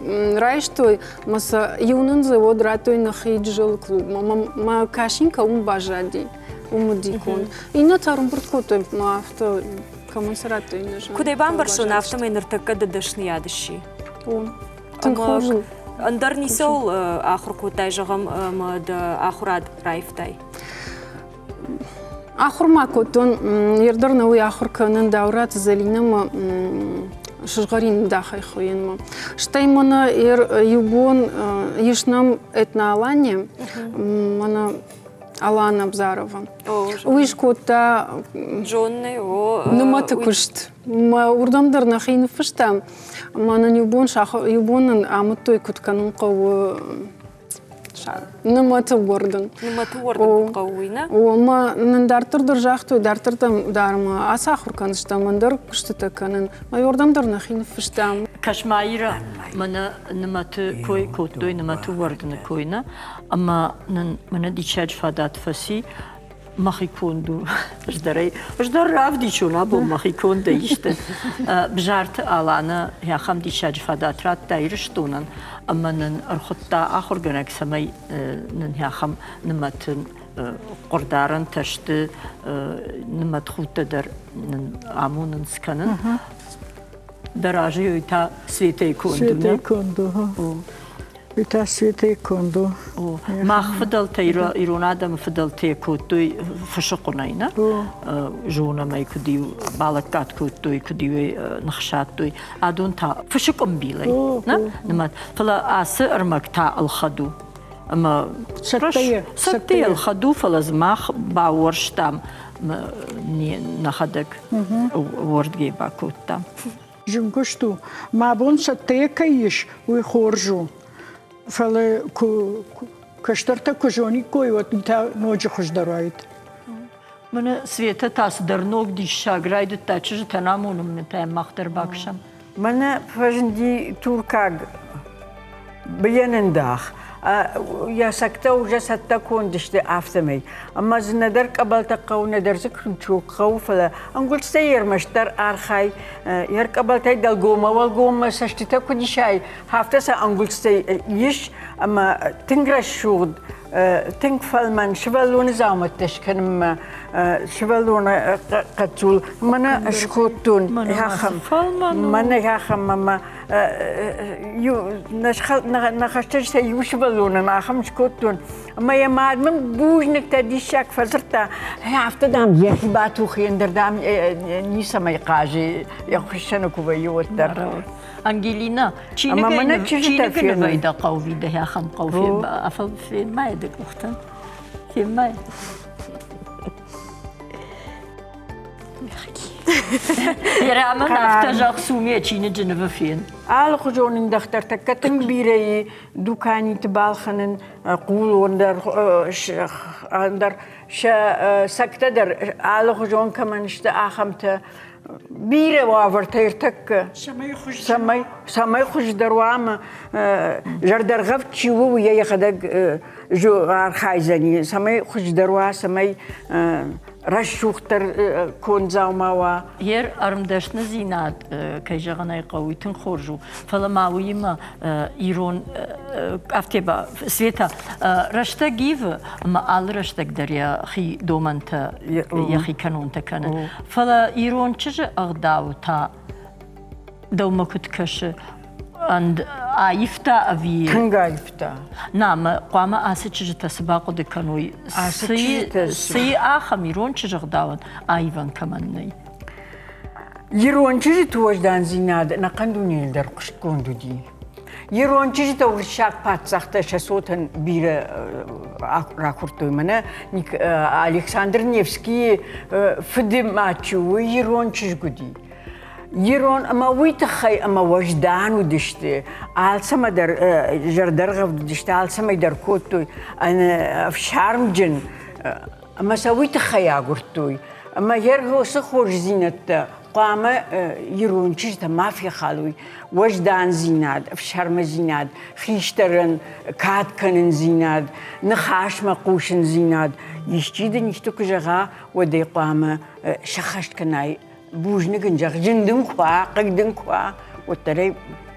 райстой, ӕмӕ сӕ иу нын дзы уӕд радтой нӕхи Джызӕлы клубмӕ. Мӕ касинкӕ уым баззади, уым уыди конд. Иннӕтӕ ӕрӕмбырд кодтой, ӕмӕ афтӕ Кӕмӕн цы радтой нӕ зонын. Куыд ӕй бамбӕрстон, афтӕмӕй ныртӕккӕ дӕ дӕсныйад сси. Тынг хорз у. Ӕндӕр ницӕуыл ахуыр кодтай, зӕгъӕм, ӕмӕ дӕ ахуырад раивтай? Ахуыр ма кодтон, ердӕр нӕ уый ахуыр кӕнын Даураты Зӕлинӕмӕ. сызгъӕрин дахӕй хуыйынмӕ. Стӕй мӕнӕ иу бон ис нӕм этноалани, мӕнӕ Алана Абзарова. Уый скодта нымӕты куыст. Мӕ уырдӕм дӕр нӕхи ныффыстам. Ӕмӕ нын иу бон, иу бон нын амыдтой, куыд кӕнын хъӕуы нымӕты уӕрдын. Нымӕты уӕрдын хъӕуы уый, нӕ? О, ӕмӕ нын дарддӕр дӕр загътой, дарддӕр дӕр ма ацахуыр кӕндзыстӕм, ӕндӕр куыстытӕ кӕнын. Мӕ уырдӕм дӕр нӕхи ныффыстам. Кӕс-ма, Ира, мӕнӕ нымӕты кой кодтой, нымӕты уӕрдыны кой, нӕ? Ӕмӕ нын мӕнӕ диссаджы фадат фӕци, мӕхи конд у. Ӕз дӕр ӕй, ӕз дӕр равдисон абон мӕхи кондӕй исты. Бзарты Алана ахӕм диссаджы фадат радта Ирыстонӕн ӕмӕ нын ӕрхуыдта ахуыргӕнӕг, цӕмӕй нын ахӕм нымӕтын хъуырдарӕнтӕ сты, нымӕтхудтӕ дӕр нын амонынц кӕнын. Дӕ разы та Светӕйы конд у, Светӕйы конд у. Уый та Светӕйы конд у. Мах фыдӕлтӕ, ирон адӕмы фыдӕлтӕ кодтой фысы хъуынӕй, нӕ? Зонӕм ӕй, куыд-иу балӕггад кодтой, куыд-иу ӕй ныхсадтой. Адон та фысы къуымбилӕй, нӕ? Нымӕт. Фӕлӕ ацы ӕрмӕг та ӕлхӕд у. Ӕмӕ цӕттӕйы ӕлхӕд у, фӕлӕ дзы мах баууӕрстам нӕхӕдӕг уордгӕй бакодтам. Зынгуыст у. Мӕ бон цӕттӕйӕ кӕй ис, уый хорз у. Фӕлӕ куы кӕстӕртӕ куы зониккой, уӕд та ноджы хуыздӕр уаид. Мӕнӕ Светӕ та цыдӕр ног диссаг райдыдта чызджытӕн амонынмӕ та мах дӕр бакӕсӕм. Мӕнӕ фӕзынди туркаг быйӕнындах. Йӕ цӕгтӕ уже цӕттӕ конд сты афтӕмӕй. Ӕмӕ дзы нӕдӕр къӕбӕлтӕ хъӕуы, нӕдӕр дзы крючок хъӕуы, фӕлӕ ӕнгуылдзтӕй ӕрмӕстдӕр архай. Йе ркъӕбӕлтӕй дӕлгоммӕ-уӕлгоммӕ цӕстытӕ куыд исай, афтӕ сӕ ӕнгуылдзтӕй ис ӕмӕ тынг рӕсугъд, тынг фӕлмӕн сывӕллоны дзаумӕттӕ скӕнынмӕ сывӕллоны хъӕццул мӕнӕ скодтон ахӕм мӕнӕ ахӕм ӕмӕ нӕ хӕстӕджытӕ иу сывӕллонӕн ахӕм скодтон ӕмӕ йӕ мад мын бузныгтӕ диссаг фӕдзырдта афтӕ дам йӕхи батухы ӕндӕр дам ницӕмӕй хъазы йӕ хуыссӕны куы вӕййы уӕддӕр Ангелина, чиныгӕй нывӕй дӕ хъӕуы дӕ ахӕм хъӕу фенмӕ дӕ къухтӕн фенмӕ Ирамӕн афтӕ зӕгъ, Суме чиныджы нывы фен. Алыхуызон ӕндӕхтӕ тӕккӕ тынг бирӕ и дуканиты балхӕнын, хъулон дӕр, ӕндӕр сӕ цӕгтӕ дӕр алыхуызон кӕмӕн сты, ахӕмтӕ. Бирӕ уавӕртӕ ӕртӕккӕ. Цӕмӕй, цӕмӕй хуыздӕр уа ӕмӕ зӕрдӕргъӕвд чи у, уый йӕхӕдӕг архайдзӕни, цӕмӕй хуыздӕр уа, цӕмӕй рӕсугъддӕр конд дзаума уа. Йе ӕрмдӕсныдзинад, кӕй зӕгъын ӕй хъӕуы, уый тынг хорз у. Фӕлӕ ма уыимӕ ирон афтӕ Света, рӕстӕг ивы ӕмӕ алы рӕстӕг дӕр йӕхи домӕнтӕ, йӕхи кӕнонтӕ кӕны. Фӕлӕ ирон чызджы ӕгъдау та дӕумӕ куыд кӕсы, аивта ӕви? Тынг аивта. На, мӕ хъуамӕ ацы чызджытӕ цы бахъуыды кӕной? Ацы чызджытӕ цы ахӕм ирон чызджы ӕгъдауӕн аивӕн кӕмӕн нӕй? Ирон чызджыты уӕздандзинад ӕнӕхъӕн дунейыл дӕр хъуыстгонд уыди. Ирон чызджытӕ уырыссаг паддзӕхтӕ сӕ цотӕн бирӕ ракуырдтой. Мӕнӕ Александр Невскийы фыды мад чи у, уый ирон чызг уыди. Ирон ӕмӕ уый тыххӕй ӕмӕ уӕздан уыдысты, алцӕмӕ дӕр зӕрдӕргъӕвд уыдысты, алцӕмӕй дӕр кодтой ӕфсармджын ӕмӕ сӕ уый тыххӕй агуырдтой. Ӕмӕ йе уыцы хорздзинӕдтӕ хъуамӕ ирон чызджытӕ ма фехалой. Уӕздандзинад, ӕфсармдзинад, хистӕрӕн кад кӕнындзинад, ныхасмӕ хъусындзинад. Исчи дын исты куы зӕгъа, уӕд ӕй хъуамӕ сӕххӕст кӕнай бузныг ын зӕгъ, зын дын куы уа, хъыг дын куы уа, уӕддӕр ӕй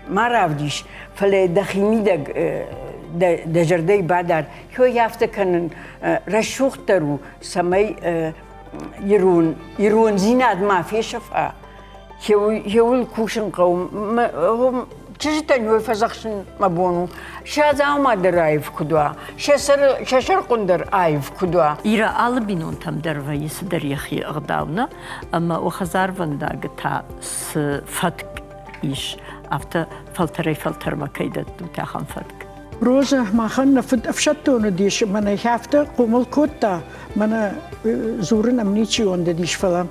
ма равдис, фӕлӕ дӕхимидӕг дӕ зӕрдӕйы бадар, хёй афтӕ кӕнын рӕсугъддӕр у, цӕмӕй ирон, ирондзинад ма фесӕфа, хеуыл кусын хъӕуы. Чызджытӕн уый фӕдзӕхсын мӕ бон у, сӕ дзаума дӕр аив куыд уа, сӕ сӕрхъуын дӕр аив куыд уа. Ирӕ алы бинонтӕм дӕр вӕййы цыдӕр йӕхи ӕгъдау, нӕ? Ӕмӕ уӕ хӕдзарвӕндаг та цы фӕтк? ис, афтӕ фӕлтӕрӕй-фӕлтӕрмӕ кӕй дӕттут, ахӕм фӕтк. Розӕ, махӕн нӕ фыд ӕфсӕддон уыдис, мӕнӕ афтӕ хъомыл кодта, мӕнӕ дзурын ӕм ничи уӕндыдис, фӕлӕ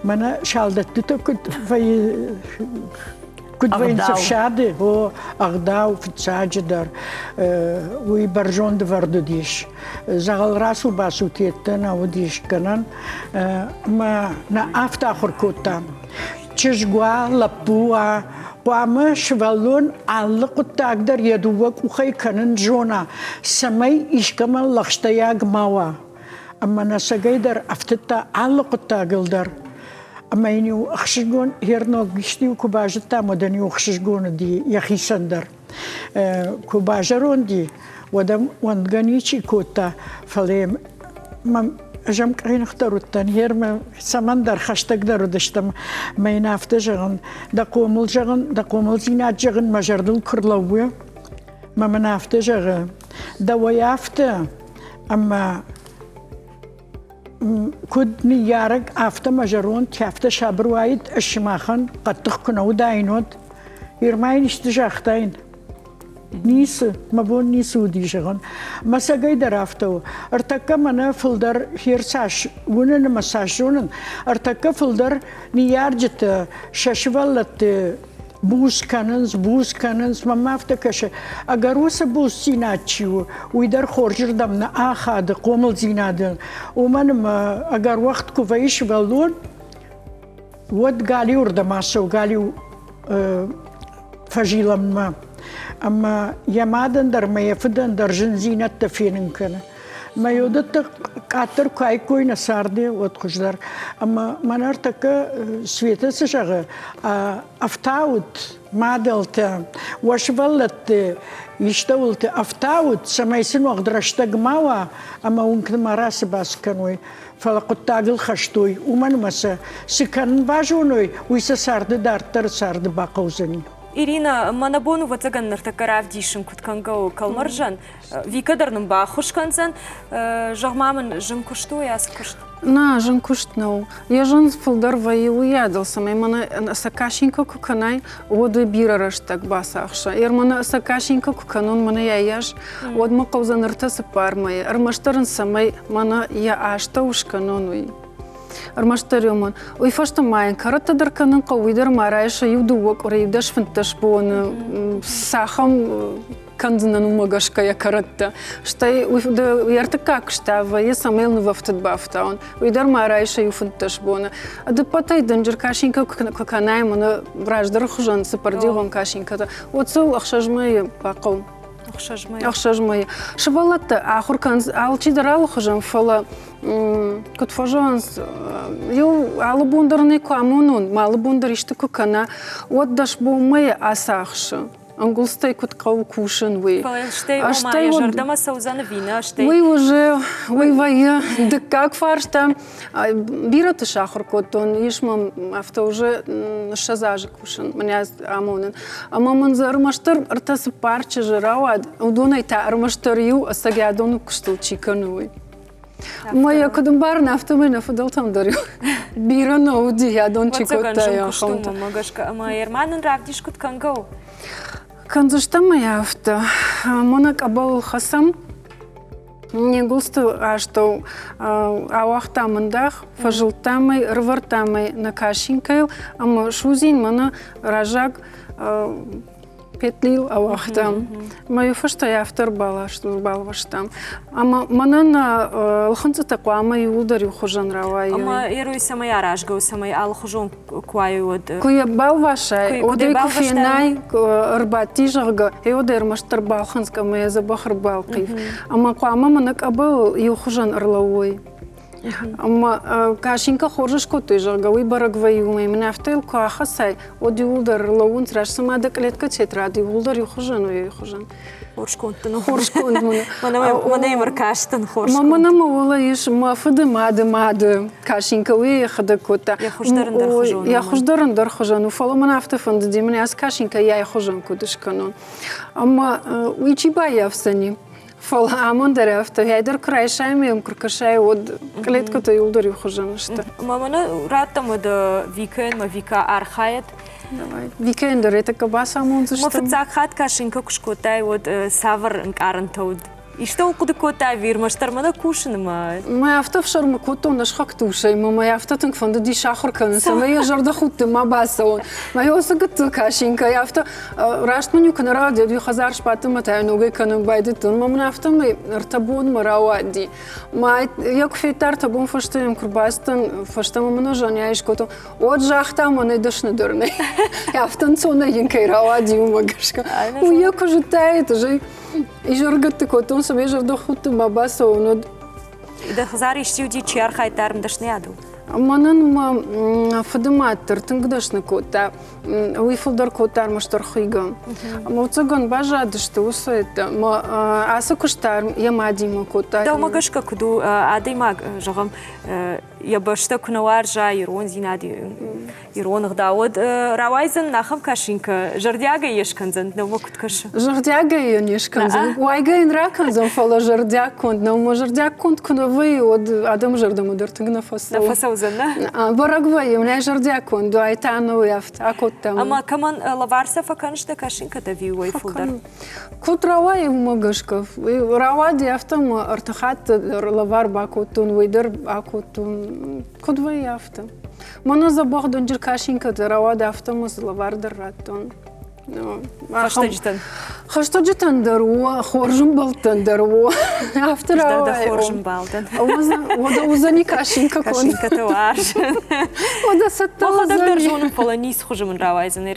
мӕнӕ салдӕттытӕ куыд вӕййы куыд вӕййынц ӕфсады, о, ӕгъдау фыццаджыдӕр, уый бӕрзонд ӕвӕрд уыдис. Дзӕгъӕл рацу-бацу тедтӕ нӕ уыдис гӕнӕн, ӕмӕ нӕ афтӕ ахуыр кодта. Чызг уа, лӕппу уа, хъуамӕ сывӕллон алы хъуыддаг дӕр йӕ дыууӕ къухӕй кӕнын зона, цӕмӕй искӕмӕн лӕгъстӕйаг ма уа. Ӕмӕ нӕ сӕгӕй дӕр ӕфтыдта алы хъуыддагыл дӕр. Ӕмӕ йын-иу ӕхсызгон йе рног исты-иу куы базыдтам, уӕд ын-иу ӕхсызгон уыди йӕхицӕн дӕр. Куы базӕронд и, уӕд ӕм уӕндгӕ ничи кодта, фӕлӕ мӕм ӕз ӕм къӕйныхдӕр уыдтӕн, гъер мӕ цӕмӕндӕр хӕстӕгдӕр уыдыстӕм. Мӕ йын афтӕ зӕгъын, дӕ хъомыл зӕгъын, дӕ хъомылдзинад зӕгъын мӕ зӕрдыл куы рлӕууы, мӕ мын афтӕ зӕгъы, дӕуӕй афтӕ, ӕмӕ куыд ныййарӕг, афтӕ мӕ зӕронд афтӕ сабыр уаид, ӕз сымахӕн хъӕддых куы нӕ уыдаин, уӕд. Ирма йын исты загътаин? Ницы, мӕ бон ницы уыди зӕгъын. Мӕ цӕгӕй дӕр афтӕ у. Ӕртӕккӕ мӕнӕ фылдӕр хер цас уынын ӕмӕ цас зонын, ӕртӕккӕ фылдӕр ныййарджытӕ сӕ сывӕллӕтты буц кӕнынц, буц кӕнынц. Мӕнмӕ афтӕ кӕсы, ӕгӕр уыцы буцдзинад чи у, уый дӕр хорзырдӕм нӕ ахады хъомылдзинады. Уымӕн ӕмӕ ӕгӕр уӕгъд куы вӕййы сывӕллон, уӕд галиуырдӕм ацӕуы, галиу фӕзилӕнмӕ. Ӕмӕ йӕ мадӕн дӕр ӕмӕ йӕ фыдӕн дӕр зындзинӕдтӕ фенын кӕны. Мӕ уыдӕттӕ къаддӕр куы аиккой нӕ царды, уӕд хуыздӕр. Ӕмӕ мӕнӕ ӕртӕккӕ Светӕ цы зӕгъы, ӕфтаут мадӕлтӕ, уӕ сывӕллӕтты истӕуылты ӕфтаут, цӕмӕй сын уӕгъд рӕстӕг ма уа ӕмӕ уынгты ма рацыбац кӕной, фӕлӕ хъуыддагыл хӕстой, уымӕн ӕмӕ сӕ цы кӕнын базоной, уый сӕ царды дарддӕры царды бахъӕудзӕни. Ирина, мӕнӕ бон ӕвӕццӕгӕн ныртӕккӕ равдисын куыд кӕнгӕ у кӕлмӕрзӕн. Вика дӕр нын баххуыс кӕндзӕн. Зӕгъ-ма мын, зын куыст у ацы куыст? Нӕ, зын куыст нӕу. Йӕ зын фылдӕр вӕййы уыйадыл, цӕмӕй мӕнӕ сакашинка куы кӕнай, уӕд уый бирӕ рӕстӕг бацахса. Ер мӕнӕ сакашинка куы кӕнон, мӕнӕ йӕ йас, уӕд мӕ хъӕудзӕн ӕртӕ-цыппар мӕйы. Ӕрмӕстдӕр ын цӕмӕй мӕнӕ йӕ астӕу скӕнон, уый. Ӕрмӕстдӕр уымӕн. Уый фӕстӕ ма йын кӕрӕттӕ дӕр кӕнын хъӕуы, уый дӕр ма райса иу-дыууӕ къуыри, дӕс-фынддӕс боны, цахӕм кӕндзынӕн уымӕ гӕсгӕ йӕ кӕрӕттӕ. Стӕй йӕ ӕртыккаг куыста вӕййы, цӕмӕй йыл нывӕфтыд бафтауын. Уый дӕр ма райса иу 15 боны. Ӕдыппӕтӕй дынджыр касинкӕ куы кӕнай, мӕнӕ раздӕры хуызӕн цыппӕрдигъон касинкӕтӕ, уӕд сыл ӕхсӕз мӕйы бахъӕуы. Ӕхсӕз мӕйы. Ӕхсӕз мӕйы. Сывӕллӕттӕ ахуыр кӕнынц алчидӕр алыхуызӕн, фӕлӕ куыд фӕзӕгъынц, иу алы бон дӕр нӕ куы амонон, ма алы бон дӕр исты куы кӕна, уӕд дӕс бонмӕ ацахсы. Ӕнгуылдзтӕй куыд хъӕуы кусын, уый. Фӕлӕ стӕй, ома, йӕ зӕрдӕмӕ цӕудзӕн ӕви нӕ, стӕй... Уый уже, уый вӕййы дыккаг фарста. Бирӕты сахуыр кодтон, ис мӕм афтӕ уже 20 азы кусын, мӕнӕ амонын. Ӕмӕ мын дзы ӕрмӕстдӕр ӕртӕ-цыппар чызджы рауад, уыдонӕй та ӕрмӕстдӕр иу ӕцӕгӕдоны куыстыл чи кӕны, уый. Мӕ йӕ куыд ӕмбарын, афтӕмӕй нӕ фыдӕлтӕм дӕр бирӕ нӕ уыди, адон чи кодта, ахӕмтӕ. гӕсгӕ ӕмӕ Ерман нын равдис, куыд кӕнгӕ у. Кӕндзыстӕм ӕй афтӕ. Мӕнӕ къӕбӕлыл хӕцӕм. Не гуылдзты астӕу ауагътам ӕндах, фӕзылдтам ӕй, ӕрывӕрдтам ӕй нӕ касинкӕйыл ӕмӕ судзин мӕнӕ раззаг петлил ауагътам. Мӕ фӕстӕ афтӕ ӕрбалвӕстам. Ӕмӕ мӕнӕн лхынцъытӕ хъуамӕ иууылдӕр иухуызӕн рауайой. Ӕмӕ Еруй цӕмӕй аразгӕ у, цӕмӕй алыхуызон куы уайой, уӕд? Куы йӕ балвасай, уӕд ӕй куы фенай, ӕрбадти, зӕгъгӕ, уӕд ӕрмӕстдӕр балхынцъ ӕмӕ йӕ дзӕбӕх ӕрбалхъив. Ӕмӕ хъуамӕ мӕнӕ къӕбӕлыл иухуызӕн ӕрлӕууой. Ӕмӕ касинка хорз скодтой, зӕгъгӕ, уый бӕрӕг вӕййы уымӕй. Мын афтӕ йыл куы ахӕцай, уӕд иууылдӕр ӕрлӕууынц, раст цыма дӕ кълеткӕ тетрад иууылдӕр иухуызӕн у, иухуызӕн. Хорз конд дын у. Хорз конд мын у. Мӕнӕ йӕм ӕркастӕн хорз конд. Мӕнӕ мӕ уӕлӕ ис мӕ фыды мады мады касинка, уый йӕхӕдӕг кодта. Йӕ хуыздӕр ӕндӕр хуызӕн. Йӕ хуыздӕр ӕндӕр хуызӕн у, фӕлӕ мын афтӕ фӕндыди, мын ацы касинка йӕ хуызӕн куыд скӕнон. Ӕмӕ уый чи баййафдзӕни? Фӕлӕ амонд дӕр афтӕ, ӕй дӕр куы райсай ӕмӕ йӕм куы ркӕсай, уӕд кълеткӕтӕ иууылдӕр иухуызӕн сты. Ӕмӕ мӕнӕ раттӕм уӕд Викӕйӕн мӕ Вика архайӕд. Давай. Викӕйӕн дӕр этӕккӕ бацамондзыстӕм. Мӕ фыццаг хатт кашинка куы скодтай, уӕд цавӕр ӕнкъарӕнтӕ уыд? Истӕуыл хъуыды кодтай ӕви ӕрмӕстдӕр мӕнӕ кусынмӕ? Мӕ афтӕ ӕфсӕрмы кодтон нӕ сыхӕгты усӕй, мӕ мӕ афтӕ тынг фӕндыди сахуыр кӕнын, цӕмӕй йӕ зӕрдӕхудты ма бацӕуон. Мӕ уыцы гыццыл кашинкӕй афтӕ раст мын-иу куы нӕ рауади, уӕд-иу хӕдзар сбадтынмӕ та ногӕй кӕнын байдыдтон. Мӕ мын афтӕмӕй ӕртӕ бонмӕ рауади. Мӕ йӕ куы федта ӕртӕ бон фӕстӕ йӕм куы рбацыдтӕн, фӕстӕмӕ мын ӕз ӕнӕ скодтон. Уӕд загъта, мӕнӕй дӕсныдӕр нӕй. Афтӕ ӕнцонӕй йын кӕй рауади, уымӕ гӕсгӕ. Уый йӕ куы зыдтаид, ӕз ӕй изӕргӕтты кодтон, цӕмӕй зӕрдӕхудты ма бацӕуон, уӕд. Дӕ хӕдзары исчи уыди, чи архайдта ӕрмдӕсныйадыл? Мӕнӕн мӕ фыдымад дӕр тынг дӕсны кодта. Уый фылдӕр кодта ӕрмӕстдӕр хуыйгӕ. Ӕмӕ баззадысты уыцы ацы куыст та йӕ мадимӕ кодта. Дӕумӕ гӕсгӕ куыд у адӕймаг, зӕгъӕм, йӕ бӕстӕ куы нӕ уарза, ирондзинад, ирон ӕгъдау, уӕд рауайдзӕн ахӕм кашинкӕ, зӕрдиагӕй йе скӕндзӕн, нӕумӕ куыд кӕсы? Зӕрдиагӕй йӕ не скӕндзӕн. Уайгӕ йын ракӕндзӕн, фӕлӕ зӕрдиаг конд нӕумӕ зӕрдиаг конд куы нӕ вӕййы, уӕд адӕмы зӕрдӕмӕ дӕр тынг нӕ фӕцӕуы. Нӕ фӕцӕудзӕн, нӕ? Бӕрӕг вӕййы, нӕ зӕрдиаг конд, ай та нӕ афтӕ акодтам. Ӕмӕ кӕмӕн лӕвар сӕ фӕкӕныс дӕ кашинкӕтӕ ӕви уой фылдӕр? Куыд рауайы, уымӕ гӕсгӕ. Рауади афтӕ ӕмӕ ӕртӕ хатты дӕр лӕвар бакодтон, уый дӕр акодтон. Куыд вӕййы афтӕ? Мӕнӕ дзӕбӕх дынджыр кашинкӕтӕ рауад афтӕ ӕмӕ дзы лӕвар дӕр радтон. Хӕстӕджытӕн? Хӕстӕджытӕн дӕр у, хорз ӕмбӕлттӕн дӕр у. Афтӕ рауайы. Хорз ӕмбӕлтӕн. Уӕдӕ уыдзӕни кашинкӕ конд. Кашинкӕтӕ уарз. Уӕдӕ цӕттӕ Мӕхӕдӕг дӕр зонын, фӕлӕ ницы хуызы мын рауайдзӕн.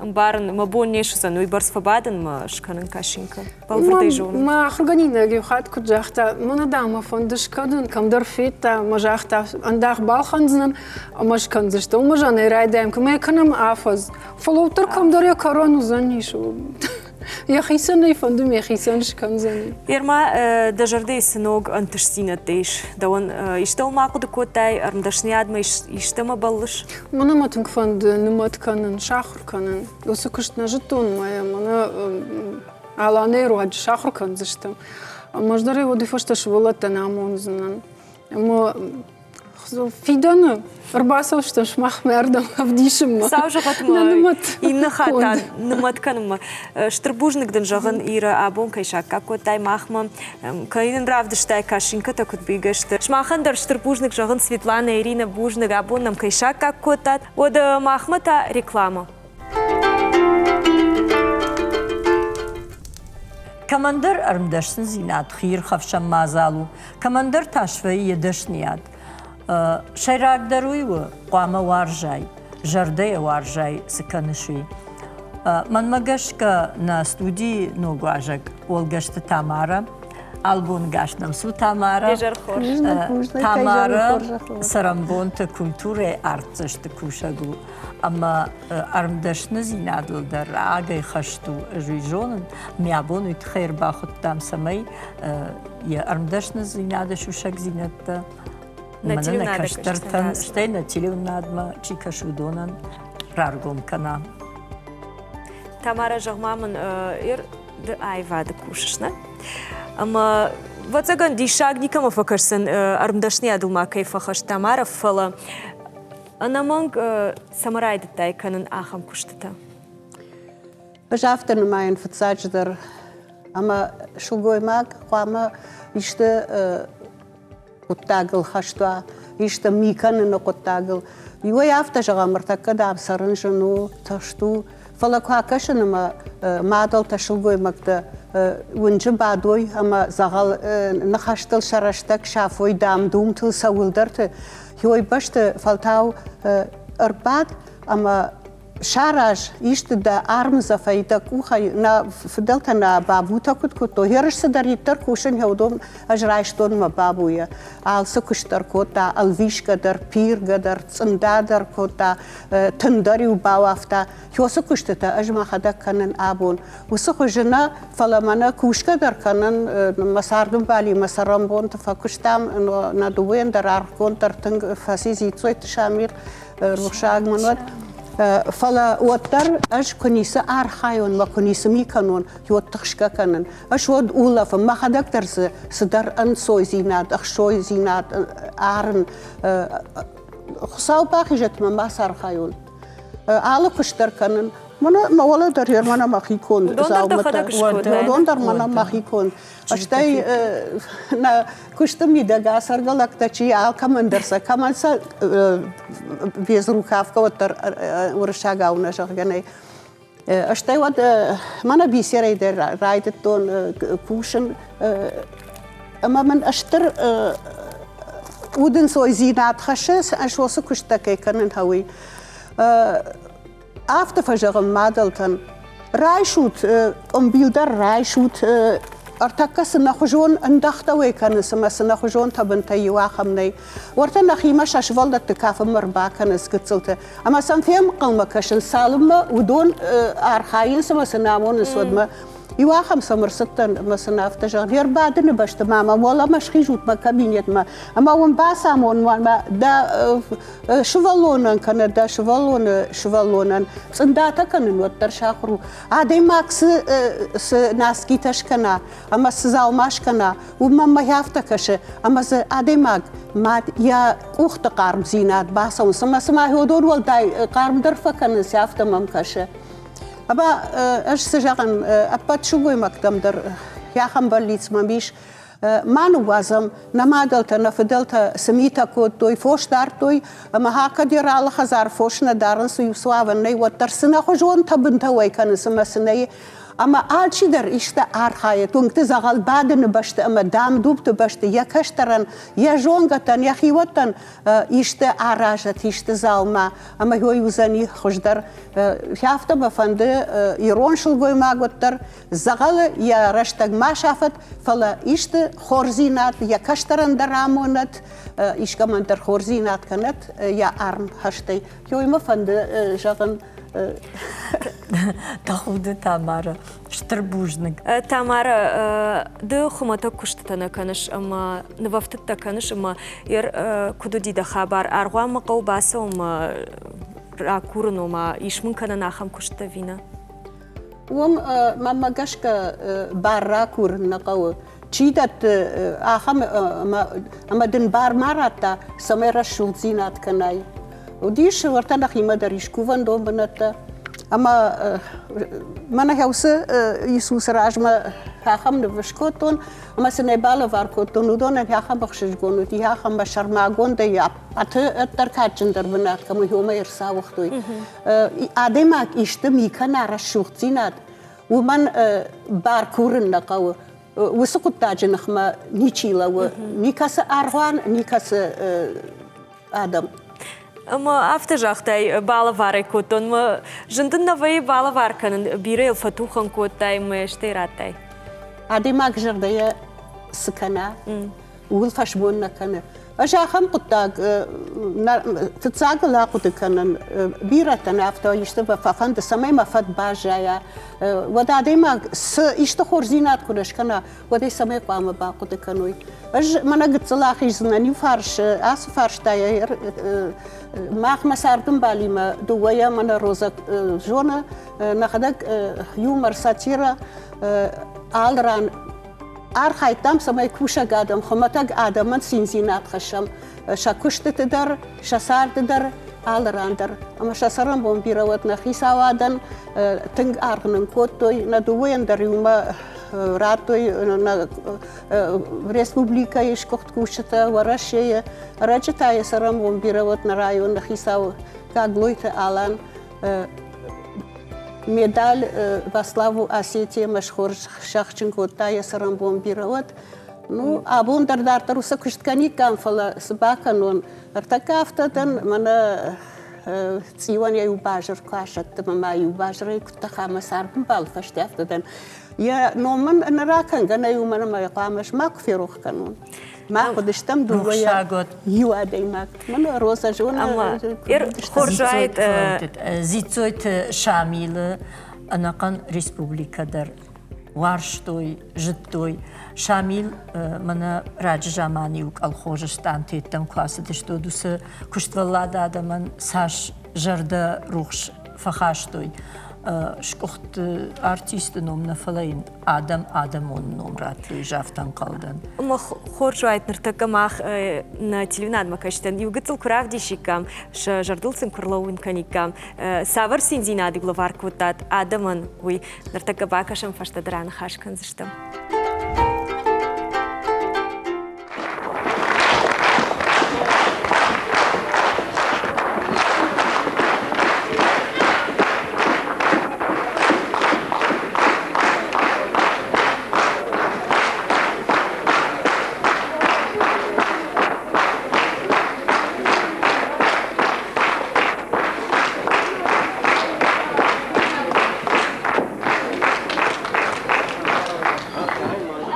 Ӕмбарын, мӕ бон не суыдзӕн уыйбӕрц фӕбадын мӕ скӕнын кашинкӕ. Бӕлвырдӕй зонын. Мӕ ахуыргӕнинаг иу хатт куыд загъта, мӕнӕ дам мӕ фӕнды скӕнын, кӕмдӕр федта, мӕ загъта, ӕндах балхӕндзынӕн ӕмӕ скӕндзысты. Уымӕ зӕнӕй райдайӕм, куы мӕ кӕнӕм афӕдз. Фӕлӕ уӕддӕр кӕмдӕр йӕ кӕрон уыдзӕнис. Йӕхицӕн ӕй фӕнды, мӕхицӕн скӕндзӕни. Ерма, дӕ зӕрдӕйы цы ног ӕнтыстдзинӕдтӕ ис? Дӕуӕн истӕуыл ма хъуыды кодтай, ӕрмдӕсныйадмӕ истӕмӕ бӕллыс? Мӕнӕ мӕ тынг фӕнды нымӕт кӕнын, сахуыр кӕнын. Уыцы куыст нӕ зыдтон, мӕ мӕнӕ Аланӕйы руаджы сахуыр кӕндзыстӕм. Ӕмӕ ӕз дӕр ӕй уӕды фӕстӕ сывӕллӕттӕн амондзынӕн. Ӕмӕ фидӕны ӕрбацӕудзыстӕм сымахмӕ ардӕм ӕвдисынмӕ. Сау зӕгъӕт ма иннӕ хатт та нымӕт кӕнынмӕ. Стыр бузныг дын зӕгъын, Ира, абон кӕй саккаг кодтай махмӕ, кӕй нын равдыстай кашинкӕтӕ куыд бийгӕ сты. Сымахӕн дӕр стыр бузныг зӕгъын, Светланӕ, Ирина, бузныг, абон нӕм кӕй саккаг кодтат. Уӕдӕ махмӕ та реклама. Кӕмӕндӕр ӕрмдӕсныдзинад хиирхӕфсӕн мадзал у, кӕмӕндӕр та свӕййы йӕ дӕсныйад. Сӕйрагдӕр уый у, хъуамӕ уарзай, зӕрдӕйӕ уарзай, цы кӕныс, уый. Мӕнмӕ гӕсгӕ, нӕ студийы ног уазӕг Олгӕсты Тамара, албонгӕс нӕм цу Тамара. Тамара цӕрӕнбонты культурӕйы артдзӕсты кусӕг у ӕмӕ ӕрмдӕсныдзинадыл дӕр рагӕй хӕст у, ӕз уый зонын. Мӕ бон уый тыххӕй ӕрбахуыдтам, цӕмӕй йӕ ӕрмдӕсныдзинады сусӕгдзинӕдтӕ мӕнӕ нӕ кӕстӕртӕн, стӕй нӕ телеуынадмӕ чи кӕсы, уыдонӕн раргом кӕна. Тамара, зӕгъ-ма мын, ды аивады кусыс, нӕ? Ӕмӕ ӕвӕццӕгӕн диссаг никӕмӕ фӕкӕсдзӕн ӕрмдӕсныйадыл ма кӕй фӕхӕст Тамара, фӕлӕ ӕнӕмӕнг цӕмӕ райдыдтай кӕнын ахӕм куыстытӕ? Ӕз афтӕ нымайын фыццаджыдӕр, ӕмӕ сылгоймаг хъуамӕ исты хъуыддагыл хӕст уа, исты ми кӕныны хъуыддагыл. Иуӕй афтӕ зӕгъӕм, ӕртӕккӕ дам цӕрын зын у, тыхст у, фӕлӕ куы акӕсын ӕмӕ мадӕлтӕ, сылгоймӕгтӕ уынджы бадой ӕмӕ дзӕгъӕл ныхӕстыл сӕ рӕстӕг сафой дам-думтыл цӕуылдӕрты, той бӕсты фӕлтау ӕрбад ӕмӕ сараз исты дӕ армдзӕфӕй, дӕ къухӕй, нӕ фыдӕлтӕ нӕ бабутӕ куыд кодтой, ерыс цыдӕриддӕр кусын, уыдон ӕз райстон мӕ бабуйӕ. Алцы куыст дӕр кодта, ӕлвисгӕ дӕр, пиргӕ дӕр, цъында дӕр кодта, тын дӕр-иу бауафта. Уыцы куыстытӕ ӕз мӕхӕдӕг кӕнын абон. Уыцы хуызы нӕ, фӕлӕ мӕнӕ кусгӕ дӕр кӕнын, мӕ цардӕмбалимӕ цӕрӕнбонты фӕкуыстам, нӕ дыууӕйӕн дӕр аргъгонд дӕр тынг фӕци Дзиццойты Шамил, рухсаг мын уӕд. Фӕлӕ уӕддӕр ӕз куы ницы архайон мӕ куы ницы ми кӕнон, уӕд тыхсгӕ кӕнын. Ӕз уӕд улӕфын, мӕхӕдӕг дӕр дзы цыдӕр ӕнцойдзинад, ӕхсойдзинад арын. Хуыцау бахизӕд мӕ ма сархайон. Алы куыст дӕр кӕнын. Мӕнӕ мӕ уӕлӕ дӕр мӕнӕ мӕхи конд дзаумӕттӕ. Уыдон дӕр мӕнӕ мӕхи конд. Стӕй нӕ куысты мидӕг ацӕргӕ лӕгтӕ чи алкӕмӕн дӕр сӕ кӕмӕн сӕ безрукавка уӕддӕр уырыссагау нӕ зӕгъгӕ нӕй. Стӕй уӕд мӕнӕ бисерӕй дӕр райдыдтон кусын ӕмӕ мын стыр удӕнцойдзинад хӕссы, ӕз уыцы куысттӕ кӕй кӕнын, уый. Афтӕ фӕзӕгъын мадӕлтӕн, райсут, къуымбил дӕр райсут, ӕртӕккӕ цы нӕхуызон ӕндӕхтӕ уӕй кӕнынц ӕмӕ цы нӕхуызон тӕбынтӕ иу ахӕм нӕй. Уӕртӕ нӕхимӕ сӕ сывӕллӕтты кафынмӕ ӕрбакӕнынц гыццылты ӕмӕ сӕм фенхъӕлмӕ кӕсынц, цалынмӕ уыдон архайынц ӕмӕ сын амонынц, уӕдмӕ. Иу ахӕм сӕм ӕрцыдтӕн ӕмӕ сын афтӕ зӕгъын, йе рбадыны бӕсты ма мӕ уӕлӕмӕ схизут мӕ кабинетмӕ ӕмӕ уын бацамон мӕ дӕ сывӕллонӕн кӕнӕ дӕ сывӕллоны сывӕллонӕн цъындатӕ кӕнын уӕддӕр сахуыр у. Адӕймаг цы, цы наскитӕ скӕна ӕмӕ цы дзаума скӕна, уымӕ мӕ афтӕ кӕсы, ӕмӕ дзы адӕймаг мад йӕ къухты хъармдзинад бацӕуынц ӕмӕ цыма уыдон уӕлдай хъармдӕр фӕкӕнынц, афтӕ мӕм кӕсы. Ӕмӕ ӕз цы зӕгъын, ӕппӕт сылгоймӕгтӕм дӕр ахӕм бӕллиц мӕм ис, ма ныууадзӕм, нӕ мадӕлтӕ, нӕ фыдӕлтӕ цы митӕ кодтой, фос дардтой, ӕмӕ кӕд йӕ алы хӕдзар фос нӕ дарынц, иу суӕвӕн нӕй, уӕддӕр цы нӕхуызон тӕбынтӕ уӕй кӕнынц ӕмӕ цы нӕй. Ӕмӕ алчидӕр исты архайы уынгты дзӕгъӕл бадыны бӕсты ӕмӕ дам-думты бӕсты йӕ кӕстӕрӕн, йӕ зонгӕтӕн, йӕ хиуӕттӕн исты аразӕт, исты дзаума, ӕмӕ уый уыдзӕни хуыздӕр. Афтӕ мӕ фӕнды ирон сылгоймаг уӕддӕр дзӕгъӕлы йӕ рӕстӕг ма сафӕд, фӕлӕ исты хорздзинад йӕ кӕстӕрӕн дӕр амонӕд, искӕмӕн дӕр хорздзинад кӕнӕд йӕ арм хӕстӕй. Уый мӕ фӕнды зӕгъын. Тӕхуды Тамара, стыр бузныг. Тамара, ды хуымӕтӕг куыстытӕ нӕ кӕныс ӕмӕ нывӕфтыдтӕ кӕныс ӕмӕ куыд уыди дӕ хабар? Аргъуанмӕ хъӕуы бацӕуынмӕ ракурын, ома ис мын кӕнӕн ахӕм куыст ӕви нӕ? Уым, мӕнмӕ гӕсгӕ, бар ракурын нӕ хъӕуы. Чи дӕтты ахӕм ӕмӕ дын бар ма радта, цӕмӕй рӕсугъддзинад кӕнай. Уыдис уӕртӕ нӕхимӕ дӕр ис кувӕндон бынӕттӕ. Ӕмӕ мӕнӕ уыцы Иисусы размӕ ахӕм ныв скодтон ӕмӕ сын ӕй балӕвар кодтон. Уыдонӕн ахӕм ӕхсызгон уыди, ахӕм мӕ сӕрмагондӕй ӕппӕты ӕддӕр кадджындӕр бынат кӕм уымӕй ӕрцауыгътой. Адӕймаг исты ми кӕна рӕсугъддзинад, уымӕн бар курын нӕ хъӕуы. Уыцы хъуыддаджы ныхмӕ ничи лӕууы, никӕцы аргъуан, никӕцы адӕм. Ӕмӕ афтӕ загътай, балӕвар ӕй кодтон. Мӕ зын дын нӕ вӕййы балӕвар кӕнын, бирӕ йыл фӕтухӕн кодтай мӕ стӕй радтай. Адӕймаг зӕрдӕйӕ цы кӕна, ууыл фӕсмон нӕ кӕны. Ӕз ахӕм хъуыддаг фыццагыл ахъуыды кӕнын. Бирӕтӕн афтӕ исты фӕфӕнды, цӕмӕй мӕ фӕд баззайа. Уӕд адӕймаг цы исты хорздзинад куы нӕ скӕна, уӕд ӕй цӕмӕй хъуамӕ бахъуыды кӕной. Ӕз мӕнӕ гыццыл ахиздзынӕн иу фарс, ацы фарстайӕ мах мӕ цардӕмбалимӕ дыууӕйӕ мӕнӕ Роза зоны, нӕхӕдӕг юмор, сатира алы ран архайдтам, цӕмӕй кусӕг адӕм, хуымӕтӕг адӕмӕн циндзинад хӕссӕм сӕ куыстыты дӕр, сӕ царды дӕр, алы ран дӕр. Ӕмӕ сӕ цӕрӕнбон бирӕ уӕд нӕ хицауадӕн тынг аргъ нын кодтой, нӕ дыууӕйӕн дӕр иумӕ радтой нӕ республикӕйы сгуыхт кусджытӕ Уӕрӕсейы. Ӕрӕджы та йӕ цӕрӕнбон бирӕ уӕд нӕ районы хицау Гаглойты Алан медаль Во славу Осетии-мӕ схорзӕхджын кодта йӕ цӕрӕнбон бирӕ уӕд. Ну, абон дӕр дарддӕр уыцы куыст кӕниккам, фӕлӕ цы бакӕнон, ӕртӕккӕ афтӕ дӕн, мӕнӕ цъиуӕн йӕ иу базыр куы асӕтты ӕмӕ ма иу базырӕй куы тӕха мӕ цардӕмбалы фӕстӕ афтӕ дӕн. Йӕ ном ын ӕнӕ ракӕнгӕ нӕй, уымӕн ӕмӕ йӕ хъуамӕ ӕз макуы ферох кӕнон. Мах уыдыстӕм дыууӕйӕ иу адӕймаг. Мӕн Роза зоны. Хорз уаид. Дзиццойты Шамилы ӕнӕхъӕн республикӕ дӕр уарзтой, зыдтой. Шамил мӕнӕ раджы заман-иу колхозы стантеттӕм куы ацыдысты, уыцы куыствӕллад адӕмӕн цас. зӕрдӕ рухс фӕхастой. Скъуыхт артисты ном нӕ, фӕлӕ йын адӕм адӕмон ном радтой, афтӕ ӕнхъӕл дӕн. Ӕмӕ хорз уаид ныртӕккӕ мах нӕ телеуынадмӕ кӕсджытӕн иу гыццыл куы равдисиккам, сӕ зӕрдыл сын куы рлӕууын кӕниккам, цавӕр циндзинад лӕвар кодтат адӕмӕн, уый ныртӕккӕ бакӕсӕм, фӕстӕдӕр аныхас кӕндзыстӕм.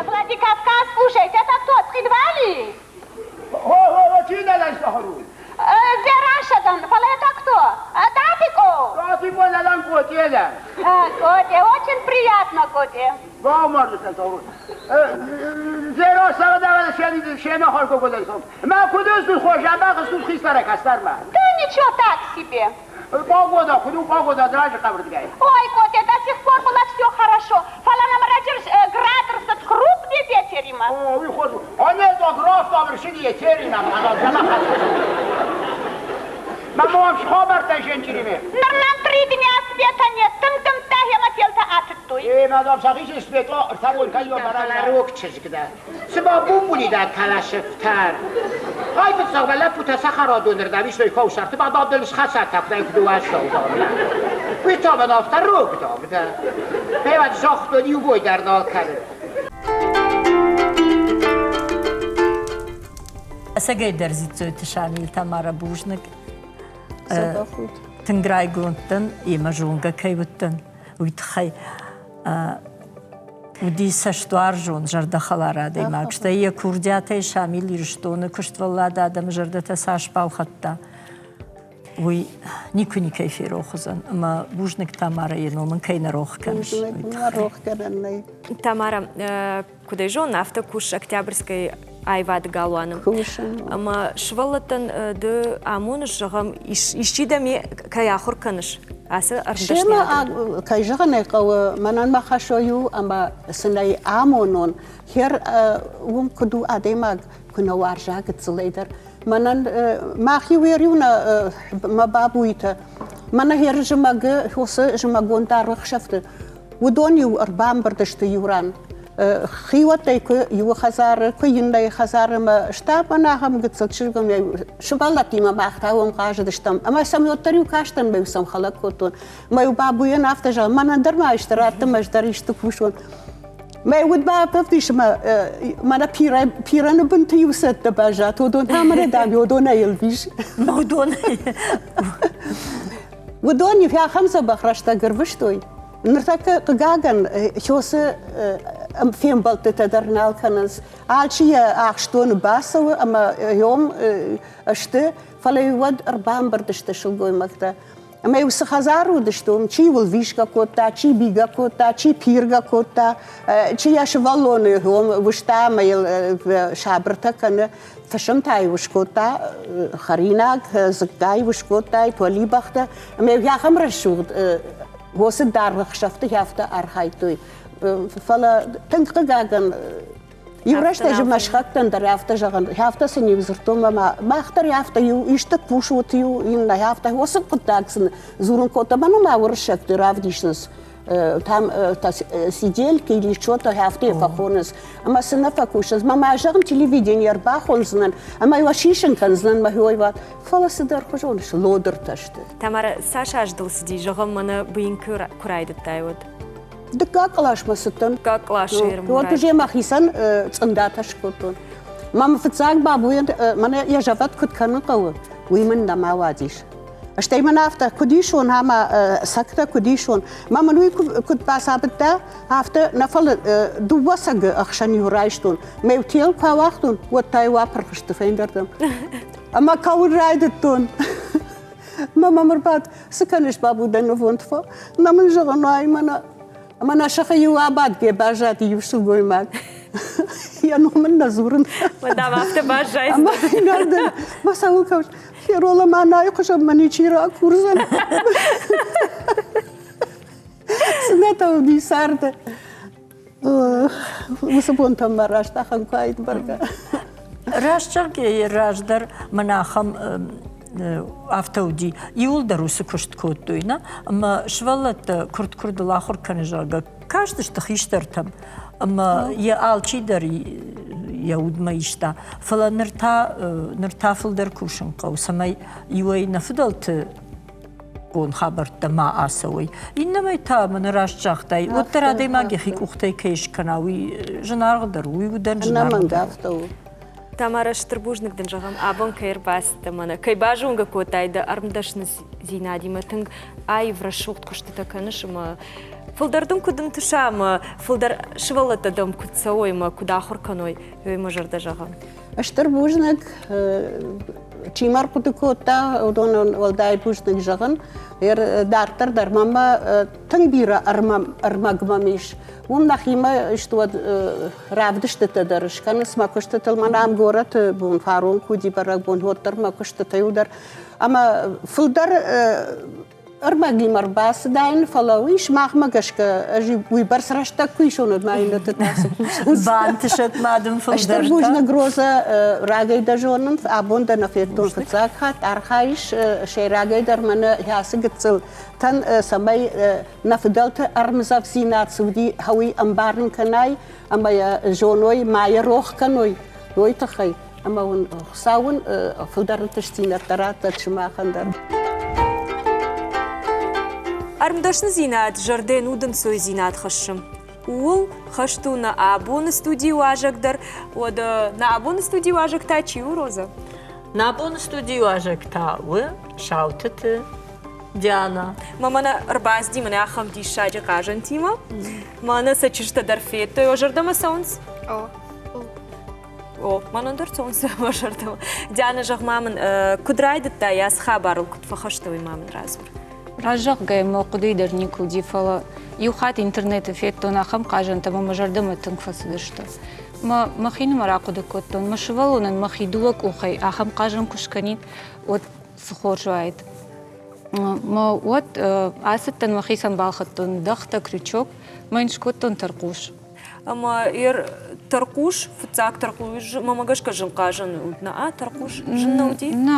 Владикавказ, слушайте, это кто, Цхинвали? Зерашадан, фӕлӕ это кто? Татико? Татико лалан Котеле. Коте, очень приятно, Коте. Да ничего, так себе. Погода, худу погода, дражи қабырдыгай. Ой, Коте, до сих пор было все хорошо. Фӕлӕ нӕм раджы град рцыд крупный ветерима. Ой, хожу. Он это гроф добршини етерима, Мама, хабар женчириме. Ныр нам три дня света нет, тынг-тынг гемӕ телтӕ атыдтой. Е, мадам, сахише свето, ӕртагон кайо барана. Рог чызг дӕ. Цыма бумбули дӕ кӕлӕ сыфтӕр. Айфыццаг мӕ лӕппутӕ цӕхӕрадоны рдӕм истой каусарты, ма дам дыл схӕцатӕ, куыд куыд уӕззау дам. Уый та мын афтӕ рог дам дӕ. Гъемӕ загътон, иу бой дӕр нал кӕнын. Ӕцӕгӕй дӕр Дзиццойты Шамил Тамара бузныг. Тынг райгонд дӕн, йемӕ зонгӕ кӕй уыдтӕн, уый тыххӕй. Уыди цӕстуарзон, зӕрдӕхӕлар адӕймаг. Стӕй йӕ курдиатӕй Шамил Ирыстоны куыствӕллад адӕмы зӕрдӕтӕ цас балхӕдта, уый никуы никӕй ферох уыдзӕн. Ӕмӕ бузныг Тамара, йӕ ном ын кӕй нӕ рох кӕныс. Рох кӕнӕн нӕй. Тамара, куыд ӕй зонын, афтӕ кусыс Октябрьскӕйы аивады галуаны. Ӕмӕ сывӕллӕттӕн ды амоныс, зӕгъӕм, исчи дӕм кӕй ахуыр кӕныс ацы ӕрмдӕсныйады? Кӕй зӕгъын ӕй хъӕуы, мӕнӕн мӕ хӕсой у ӕмӕ сын ӕй амонон. Хер уым куыд у адӕймаг, куы нӕ уарза гыццылӕй дӕр. Мӕнӕн мӕхи уӕр-иу нӕ мӕ бабуитӕ, мӕнӕ хер зымӕгы, уыцы зымӕгон даргъ ӕхсӕвты Уыдон-иу ӕрбамбырд сты иу ран. Хиуӕттӕй куы иуы хӕдзары, куы иннӕйы хӕдзары ӕмӕ штабмӕ ахӕм гыццыл чызгмӕ сывӕллӕттимӕ мах та уым хъазыдыстӕм. Ӕмӕ сӕм уӕддӕр-иу кастӕн ӕмӕ-иу сӕм хӕлӕг кодтон. Мӕ-иу бабуйӕн афтӕ зӕгъын, мӕнӕн дӕр ма исты ратты, ӕз дӕр исты кусон. Мӕ уд бафтис ӕмӕ мӕнӕ пирӕны бынты иу цӕттӕ баззад, уыдон та мӕнӕ дам уыдонӕй ӕлвис. Уыдонӕй. Уыдон ахӕм дзӕбӕх рӕстӕг ӕрвыстой. Ныртӕккӕ, хъыгагӕн, Хёсы фембӕлдтытӕ дӕр нал кӕнынц. Алчи йӕ ахстоны бацӕуы ӕмӕ йом сты, фӕлӕ уӕд ӕрбамбырд сты сылгоймӕгтӕ. Ӕмӕ-иу цы хӕдзары уыдысты, уым чи уылвисгӕ кодта, чи бигӕ кодта, чи пиргӕ кодта, чи йӕ сывӕллоны уызта ӕмӕ йыл сабыртӕ кӕны. Фысымтӕ-иу скодта хӕринаг, дзыкка-иу скодта, туалибӕхтӕ. Ӕмӕ ахӕм рӕсугъд уыцы даргъ ӕхсӕвты афтӕ архайдтой. Фӕлӕ тынг хъыгагӕн, иу рӕстӕджы мӕ сыхӕгтӕн дӕр афтӕ зӕгъын, афтӕ сын-иу дзырдтон, мӕ мах дӕр афтӕ иу исты кусут, иу иннӕ афтӕ уыцы хъуыддаг сын дзурын кодта, мӕнӕ ма уырыссӕгты равдисынц там сидельки или что-то афтӕ фӕхонынц. Ӕмӕ цы нӕ фӕкусынц, мӕ ма зӕгъын телевидение ӕрбахондзынӕн ӕмӕ йӕ сисын кӕндзынӕн мӕ хойват. Фӕлӕ цыдӕр хуызон лодыртӕ сты. Тамара, цас аз дыл цыди, зӕгъӕм, мӕнӕ быйын куы райдыдтай, уӕд? Дыккаг къласмӕ цыдтӕн. Дыккаг къласы Уӕд уже мӕхицӕн цъындатӕ скодтон. Мӕ фыццаг бабуйӕн мӕнӕ йӕ зӕвӕт куыд кӕнын хъӕуы, уый мын нӕма уадис. Стӕй мын афтӕ, куыд исон ӕмӕ цӕгтӕ куыд исон. Мӕ мын уый куыд бацабыдта, афтӕ нӕ фӕлӕ дыууӕ цӕгы ӕхсӕн-иу райстон. Мӕ иу тел куы ауагътон, уӕд та-иу апырх сты фӕйнӕрдӕм. Ӕмӕ кӕуын райдыдтон. Мӕ мӕм ӕрбадт, цы кӕныс, бабу, дӕ нывонд фӕ? Нӕ мын зӕгъын, ай мӕнӕ Ӕмӕ нӕ сыхы иу абадгӕ баззад иу сылгоймаг. Йӕ ном ын нӕ дзурын. Мадам афтӕ баззайдзӕн. Ӕмӕ цӕуыл кӕуыс? Ферола мӕнӕй хуызӕн мӕ ничи ракурдзӕн. Цынӕ та уыди царды. Уыцы бонтӕм мӕ раст ахӕм куы аид бӕргӕ. Раст зӕгъгӕйӕ, раздӕр мӕн ахӕм афтӕ уыди. Иуылдӕр уыцы куыст кодтой, нӕ? Ӕмӕ сывӕллӕттӕ куырд куырдыл ахуыр кӕны, зӕгъгӕ, кастысты хистӕртӕм ӕмӕ йӕ алчи дӕр йӕ удмӕ иста. Фӕлӕ ныр та, ныр та фылдӕр кусын хъӕуы, цӕмӕй иуӕй нӕ фыдӕлты бон хабӕрттӕ ма ацӕуой. Иннӕмӕй та мӕнӕ раст загътай, уӕддӕр адӕймаг йӕхи къухтӕй кӕй скӕна, уый зынаргъдӕр, уый удӕн зынаргъдӕр. афтӕ у. Тамара, стыр бузныг дын зӕгъӕм, абон кӕй ӕрбацыдтӕ мӕнӕ, кӕй базонгӕ кодтай дӕ ӕрмдӕсныдзинадимӕ, тынг аив рӕсугъд куыстытӕ кӕныс ӕмӕ фылдӕр дын куыд ӕнтыса ӕмӕ фылдӕр сывӕллӕттӕ дӕм куыд цӕуой ӕмӕ куыд ахуыр кӕной, уый мӕ зӕрдӕ зӕгъы. Стыр бузныг, чи ма рхъуыды кодта, уыдонӕн уӕлдай бузныг зӕгъын. Дарддӕр дӕр мӕм тынг бирӕ ӕрмӕг мӕм ис. Уым нӕхимӕ сты уӕд равдыстытӕ дӕр скӕнынц мӕ куыстытыл. Мӕнӕ ам горӕты бон фарон куы уыди бӕрӕгбон, уӕддӕр мӕ куыстытӕ иу дӕр. Ӕмӕ фылдӕр ӕрмӕгимӕ ӕрбацыдаин, фӕлӕ уый сымахмӕ гӕсгӕ ӕз уыйбӕрц рӕстӕг куы исон, уӕд ма иннӕты та цы кусынц. Бантысӕд ма дын фылдӕр. Стыр бузныг, Роза, рагӕй дӕ зонын, абон дӕ нӕ федтон фыццаг хатт. Архайыс сӕйрагӕйдӕр мӕнӕ ацы гыццылтӕн, цӕмӕй нӕ фыдӕлты ӕрмдзӕфдзинад цы уыди, уый ӕмбарын кӕнай ӕмӕ йӕ зоной, ма йӕ рох кӕной, уый тыххӕй. Ӕмӕ уын Хуыцау уын фылдӕр ӕнтыстдзинӕдтӕ раттӕд сымахӕн дӕр. Ӕрмдӕсныдзинад зӕрдӕйӕн удӕнцойдзинад хӕссы. Ууыл хӕст у нӕ абоны студийы уазӕг дӕр. Уӕдӕ нӕ абоны студийы уазӕг та чи у, Роза? Нӕ абоны студийы уазӕг та у Саутыты Диана. Мӕ мӕнӕ ӕрбацыди мӕнӕ ахӕм диссаджы хъазӕнтимӕ. Мӕнӕ сӕ чызджытӕ дӕр федтой. О, зӕрдӕмӕ цӕуынц? О. О, мӕнӕн дӕр цӕуынц мӕ зӕрдӕмӕ. Диана, зӕгъ-ма мын, куыд райдыдтай ацы хабарыл, куыд фӕхӕсты, уый ма мын радзур. Раст зӕгъгӕйӕ, мӕ хъуыдыйы дӕр никуы уыди, фӕлӕ иу хатт интернеты федтон ахӕм хъазӕнтӕ ӕмӕ мӕ зӕрдӕмӕ тынг фӕцыдысты. Мӕ мӕхинымӕр ахъуыды кодтон, мӕ сывӕллонӕн мӕхи дыууӕ къухӕй ахӕм хъазӕн куы скӕнид, уӕд цы хорз уаид. Мӕ уӕд ацыдтӕн, мӕхицӕн балхӕдтон дӕгътӕ, крючок, мӕ йын скодтон тӕрхъус. Ӕмӕ тӕрхъус, фыццаг тӕрхъус, мӕмӕ гӕсгӕ зын хъазӕн уыд. Нӕ, тӕрхъус зын нӕ уыди? Нӕ,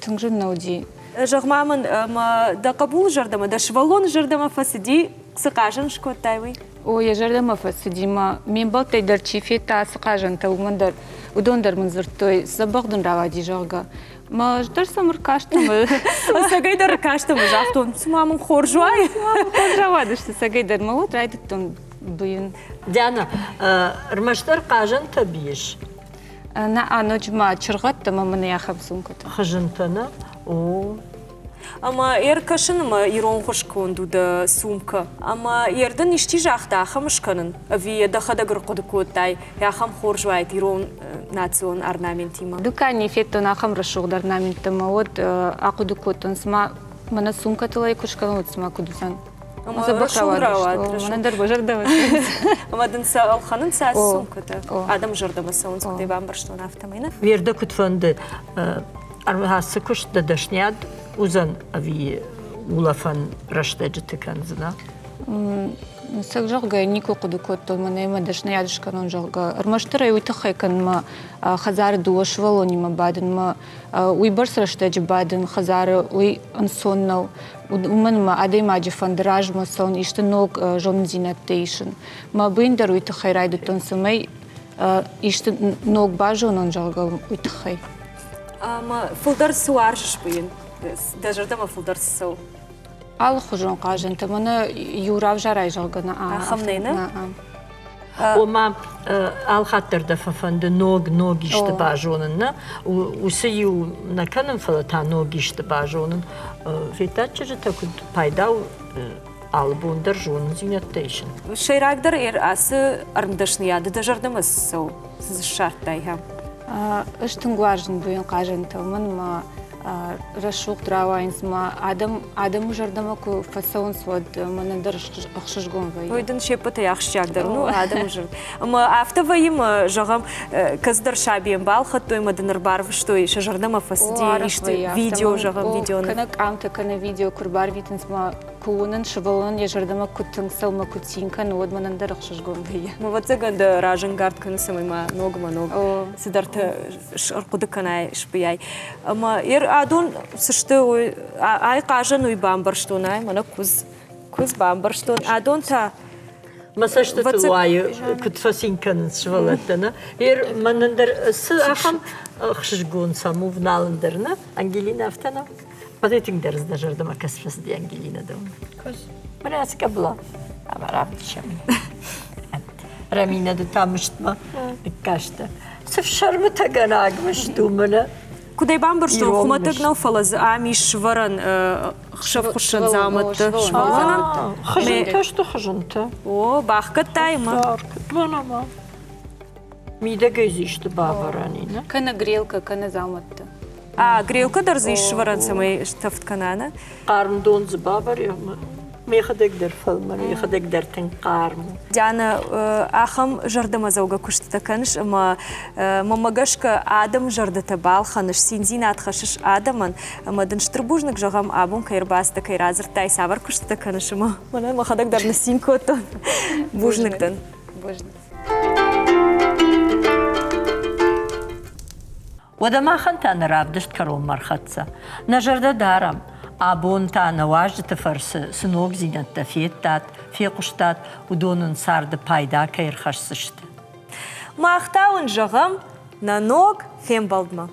тынг зын нӕ уыди. Зӕгъ-ма мын, ӕмӕ дӕ хъӕбулы зӕрдӕмӕ, дӕ сывӕллоны зӕрдӕмӕ фӕцыди, цы хъазӕн скодтай, уый? О, йӕ зӕрдӕмӕ фӕцыди мӕ ме мбӕлттӕй дӕр чи федта ацы хъазӕнтӕ, уымӕн дӕр, уыдон дӕр мын дзырдтой, дзӕбӕх дын рауади, зӕгъгӕ. Мӕ ӕз дӕр сӕм ӕркастӕн. Цӕгӕй дӕр ӕркастӕн ӕмӕ загътон, цыма мын хорз уайы. Цыма мын хорз рауадысты, цӕгӕй дӕр мӕ уӕд райдыдтон быйын. Диана, ӕрмӕстдӕр хъазӕнтӕ бийыс? Нӕ, ноджы ма чыргъӕдтӕ ӕмӕ мын ахӕм сумкӕтӕ. Хызынтӕ, нӕ? О. Ӕмӕ ӕркӕсын ӕмӕ ирон хуыз конд у дӕ сумкӕ. Ӕмӕ ердын исчи загъта ахӕм скӕнын? Ӕви йӕ дӕхӕдӕг ӕрхъуыды кодтай, ахӕм хорз уаид ирон национ орнаментимӕ? Дуканийы федтон ахӕм рӕсугъд орнаменттӕ ӕмӕ уӕд ахъуыды кодтон, цыма мӕнӕ сумкӕтыл ӕй куы скӕнон, уӕд цыма куыд уыдзӕн. Рӕсугъд рауад. Мӕнӕн дӕр зӕрдӕмӕ Ӕмӕ дын сӕ ӕлхӕнынц ацы сумкӕтӕ? Адӕмы зӕрдӕмӕ цӕуынц, куыд ӕй бамбӕрстон, афтӕмӕй, нӕ? Вердӕ куыд фӕнды, ацы куыст дӕ дӕсниад уыдзӕн ӕви улӕфӕн рӕстӕджыты кӕндзынӕ? Цӕг зӕгъгӕ, никуы хъуыды кодтон, мӕнӕ мӕ дӕсныйад скӕнон, зӕгъгӕ. Ӕрмӕстдӕр ӕй уый тыххӕй кӕнын мӕ хӕдзары дыууӕ сывӕллонимӕ бадын, мӕ уыйбӕрц рӕстӕджы бадын хӕдзары, уый ӕнцон нӕу. Уымӕн ӕмӕ адӕймаджы фӕнды размӕ цӕуын, исты ног зонындзинӕдтӕ исын. Мӕ бын дӕр уый тыххӕй райдыдтон, цӕмӕй исты ног базонон, зӕгъгӕ, уый тыххӕй. Ӕмӕ фылдӕр цы уарзыс быйын? Дӕ зӕрдӕмӕ фылдӕр цы цӕуы? Алыхуызон хъазӕнтӕ. Мӕнӕ иу равзарай, зӕгъгӕ, нӕ. Ахӕм нӕ, нӕ? Ома алхатт дӕр дӕ фӕфӕнды ног ног исты базонын, нӕ? Уыцы иу нӕ кӕнын, фӕлӕ та ног исты базонын. Федтат чызджытӕ куыд пайда у алы бон дӕр зонындзинӕдтӕ исын. Сӕйрагдӕр ацы ӕрмдӕсныйады дӕ зӕрдӕмӕ цы цӕуы? Цы дзы ссардтай? Ӕз тынг уарзын буйын хъазӕнтӕ, уымӕн ӕмӕ. рӕсугъд рауайынц ӕмӕ адӕм адӕмы зӕрдӕмӕ куы фӕцӕуынц, уӕд мӕнӕн дӕр ӕхсызгон вӕййы. Уый дын се ппӕтӕй ахсджиагдӕр ну адӕмы зӕрдӕ. Ӕмӕ афтӕ вӕййы мӕ, зӕгъӕм, кӕцыдӕр сабийӕн балхӕдтой ӕмӕ дын ӕрбарвыстой, сӕ зӕрдӕмӕ фӕцыди исты видео, зӕгъӕм, видео. Кӕнӕ къамтӕ, кӕнӕ видео куы рбарвитынц мӕ куы уынын, сывӕллонӕн йӕ зӕрдӕмӕ куыд тынг цӕуы ӕмӕ куыд цин кӕны, уӕд мӕнӕн дӕр ӕхсызгон вӕййы. Ӕвӕццӕгӕн дӕ разӕнгард кӕны, цӕмӕй ма ног ӕмӕ ног цыдӕртӕ ӕрхъуыды кӕнай, сбыйай. Ӕмӕ ер адон цы сты, уый ай хъазӕн уый бамбӕрстон, ай мӕнӕ куыдз. Куыдз бамбӕрстон. Адон та Мӕ цӕстытыл уайы, куыд фӕцин кӕнынц сывӕллӕттӕ, нӕ? Ер мӕнӕн дӕр цы ахӕм ӕхсызгон сӕм у вналын дӕр, нӕ? Ангелина афтӕ нӕ? Фӕлӕ тынгдӕр дӕ зӕрдӕмӕ кӕс фӕцыди Ангелина дӕумӕ. Куыдз. Мӕнӕ ацы къӕбыла. Ӕмӕ равдисӕм. Рамина ды та мыстмӕ ныккастӕ. Цы фсӕрмытӕгӕнаг мыст у мӕнӕ. Куыд ӕй бамбӕрстон, хуымӕтӕг нӕу, фӕлӕ дзы ам ис сывӕрӕн хсӕвхуыссӕн дзаумӕтты сывӕрӕн. Хызынтӕ сты хызынтӕ. О, бахгӕдтай мӕ. Мӕнӕ Мидӕгӕй дзы исты бавӕрӕн и, нӕ? Кӕнӕ грелка, кӕнӕ дзаумӕттӕ. А, грелка дӕр дзы ис сывӕрӕн, цӕмӕй стӕвд кӕна, нӕ? Хъарм дон дзы бавӕрӕм. Мӕхӕдӕг дӕр фӕлмӕн, мӕхӕдӕг дӕр тынг хъарм у. Диана, ахӕм зӕрдӕмӕдзӕугӕ куыстытӕ кӕныс ӕмӕ мӕнмӕ гӕсгӕ адӕмы зӕрдӕтӕ балхӕныс, циндзинад хӕссыс адӕмӕн. Ӕмӕ дын стыр бузныг зӕгъӕм, абон кӕй ӕрбацыдтӕ, кӕй радзырдтай, цавӕр куыстытӕ кӕныс ӕмӕ мӕнӕ мӕхӕдӕг дӕр ныццин кодтон. Бузныг дын. Бузныг. Уӕдӕ махӕн та нӕ равдыст кӕронмӕ ӕрхӕццӕ. Нӕ зӕрдӕ дарӕм, абон та нӕ уазджыты фӕрцы цы ногдзинӕдтӕ федтат, фехъуыстат, уыдон уын царды пайда кӕй ӕрхӕсдзысты. Мах та уын зӕгъӕм нӕ ног фембӕлдмӕ.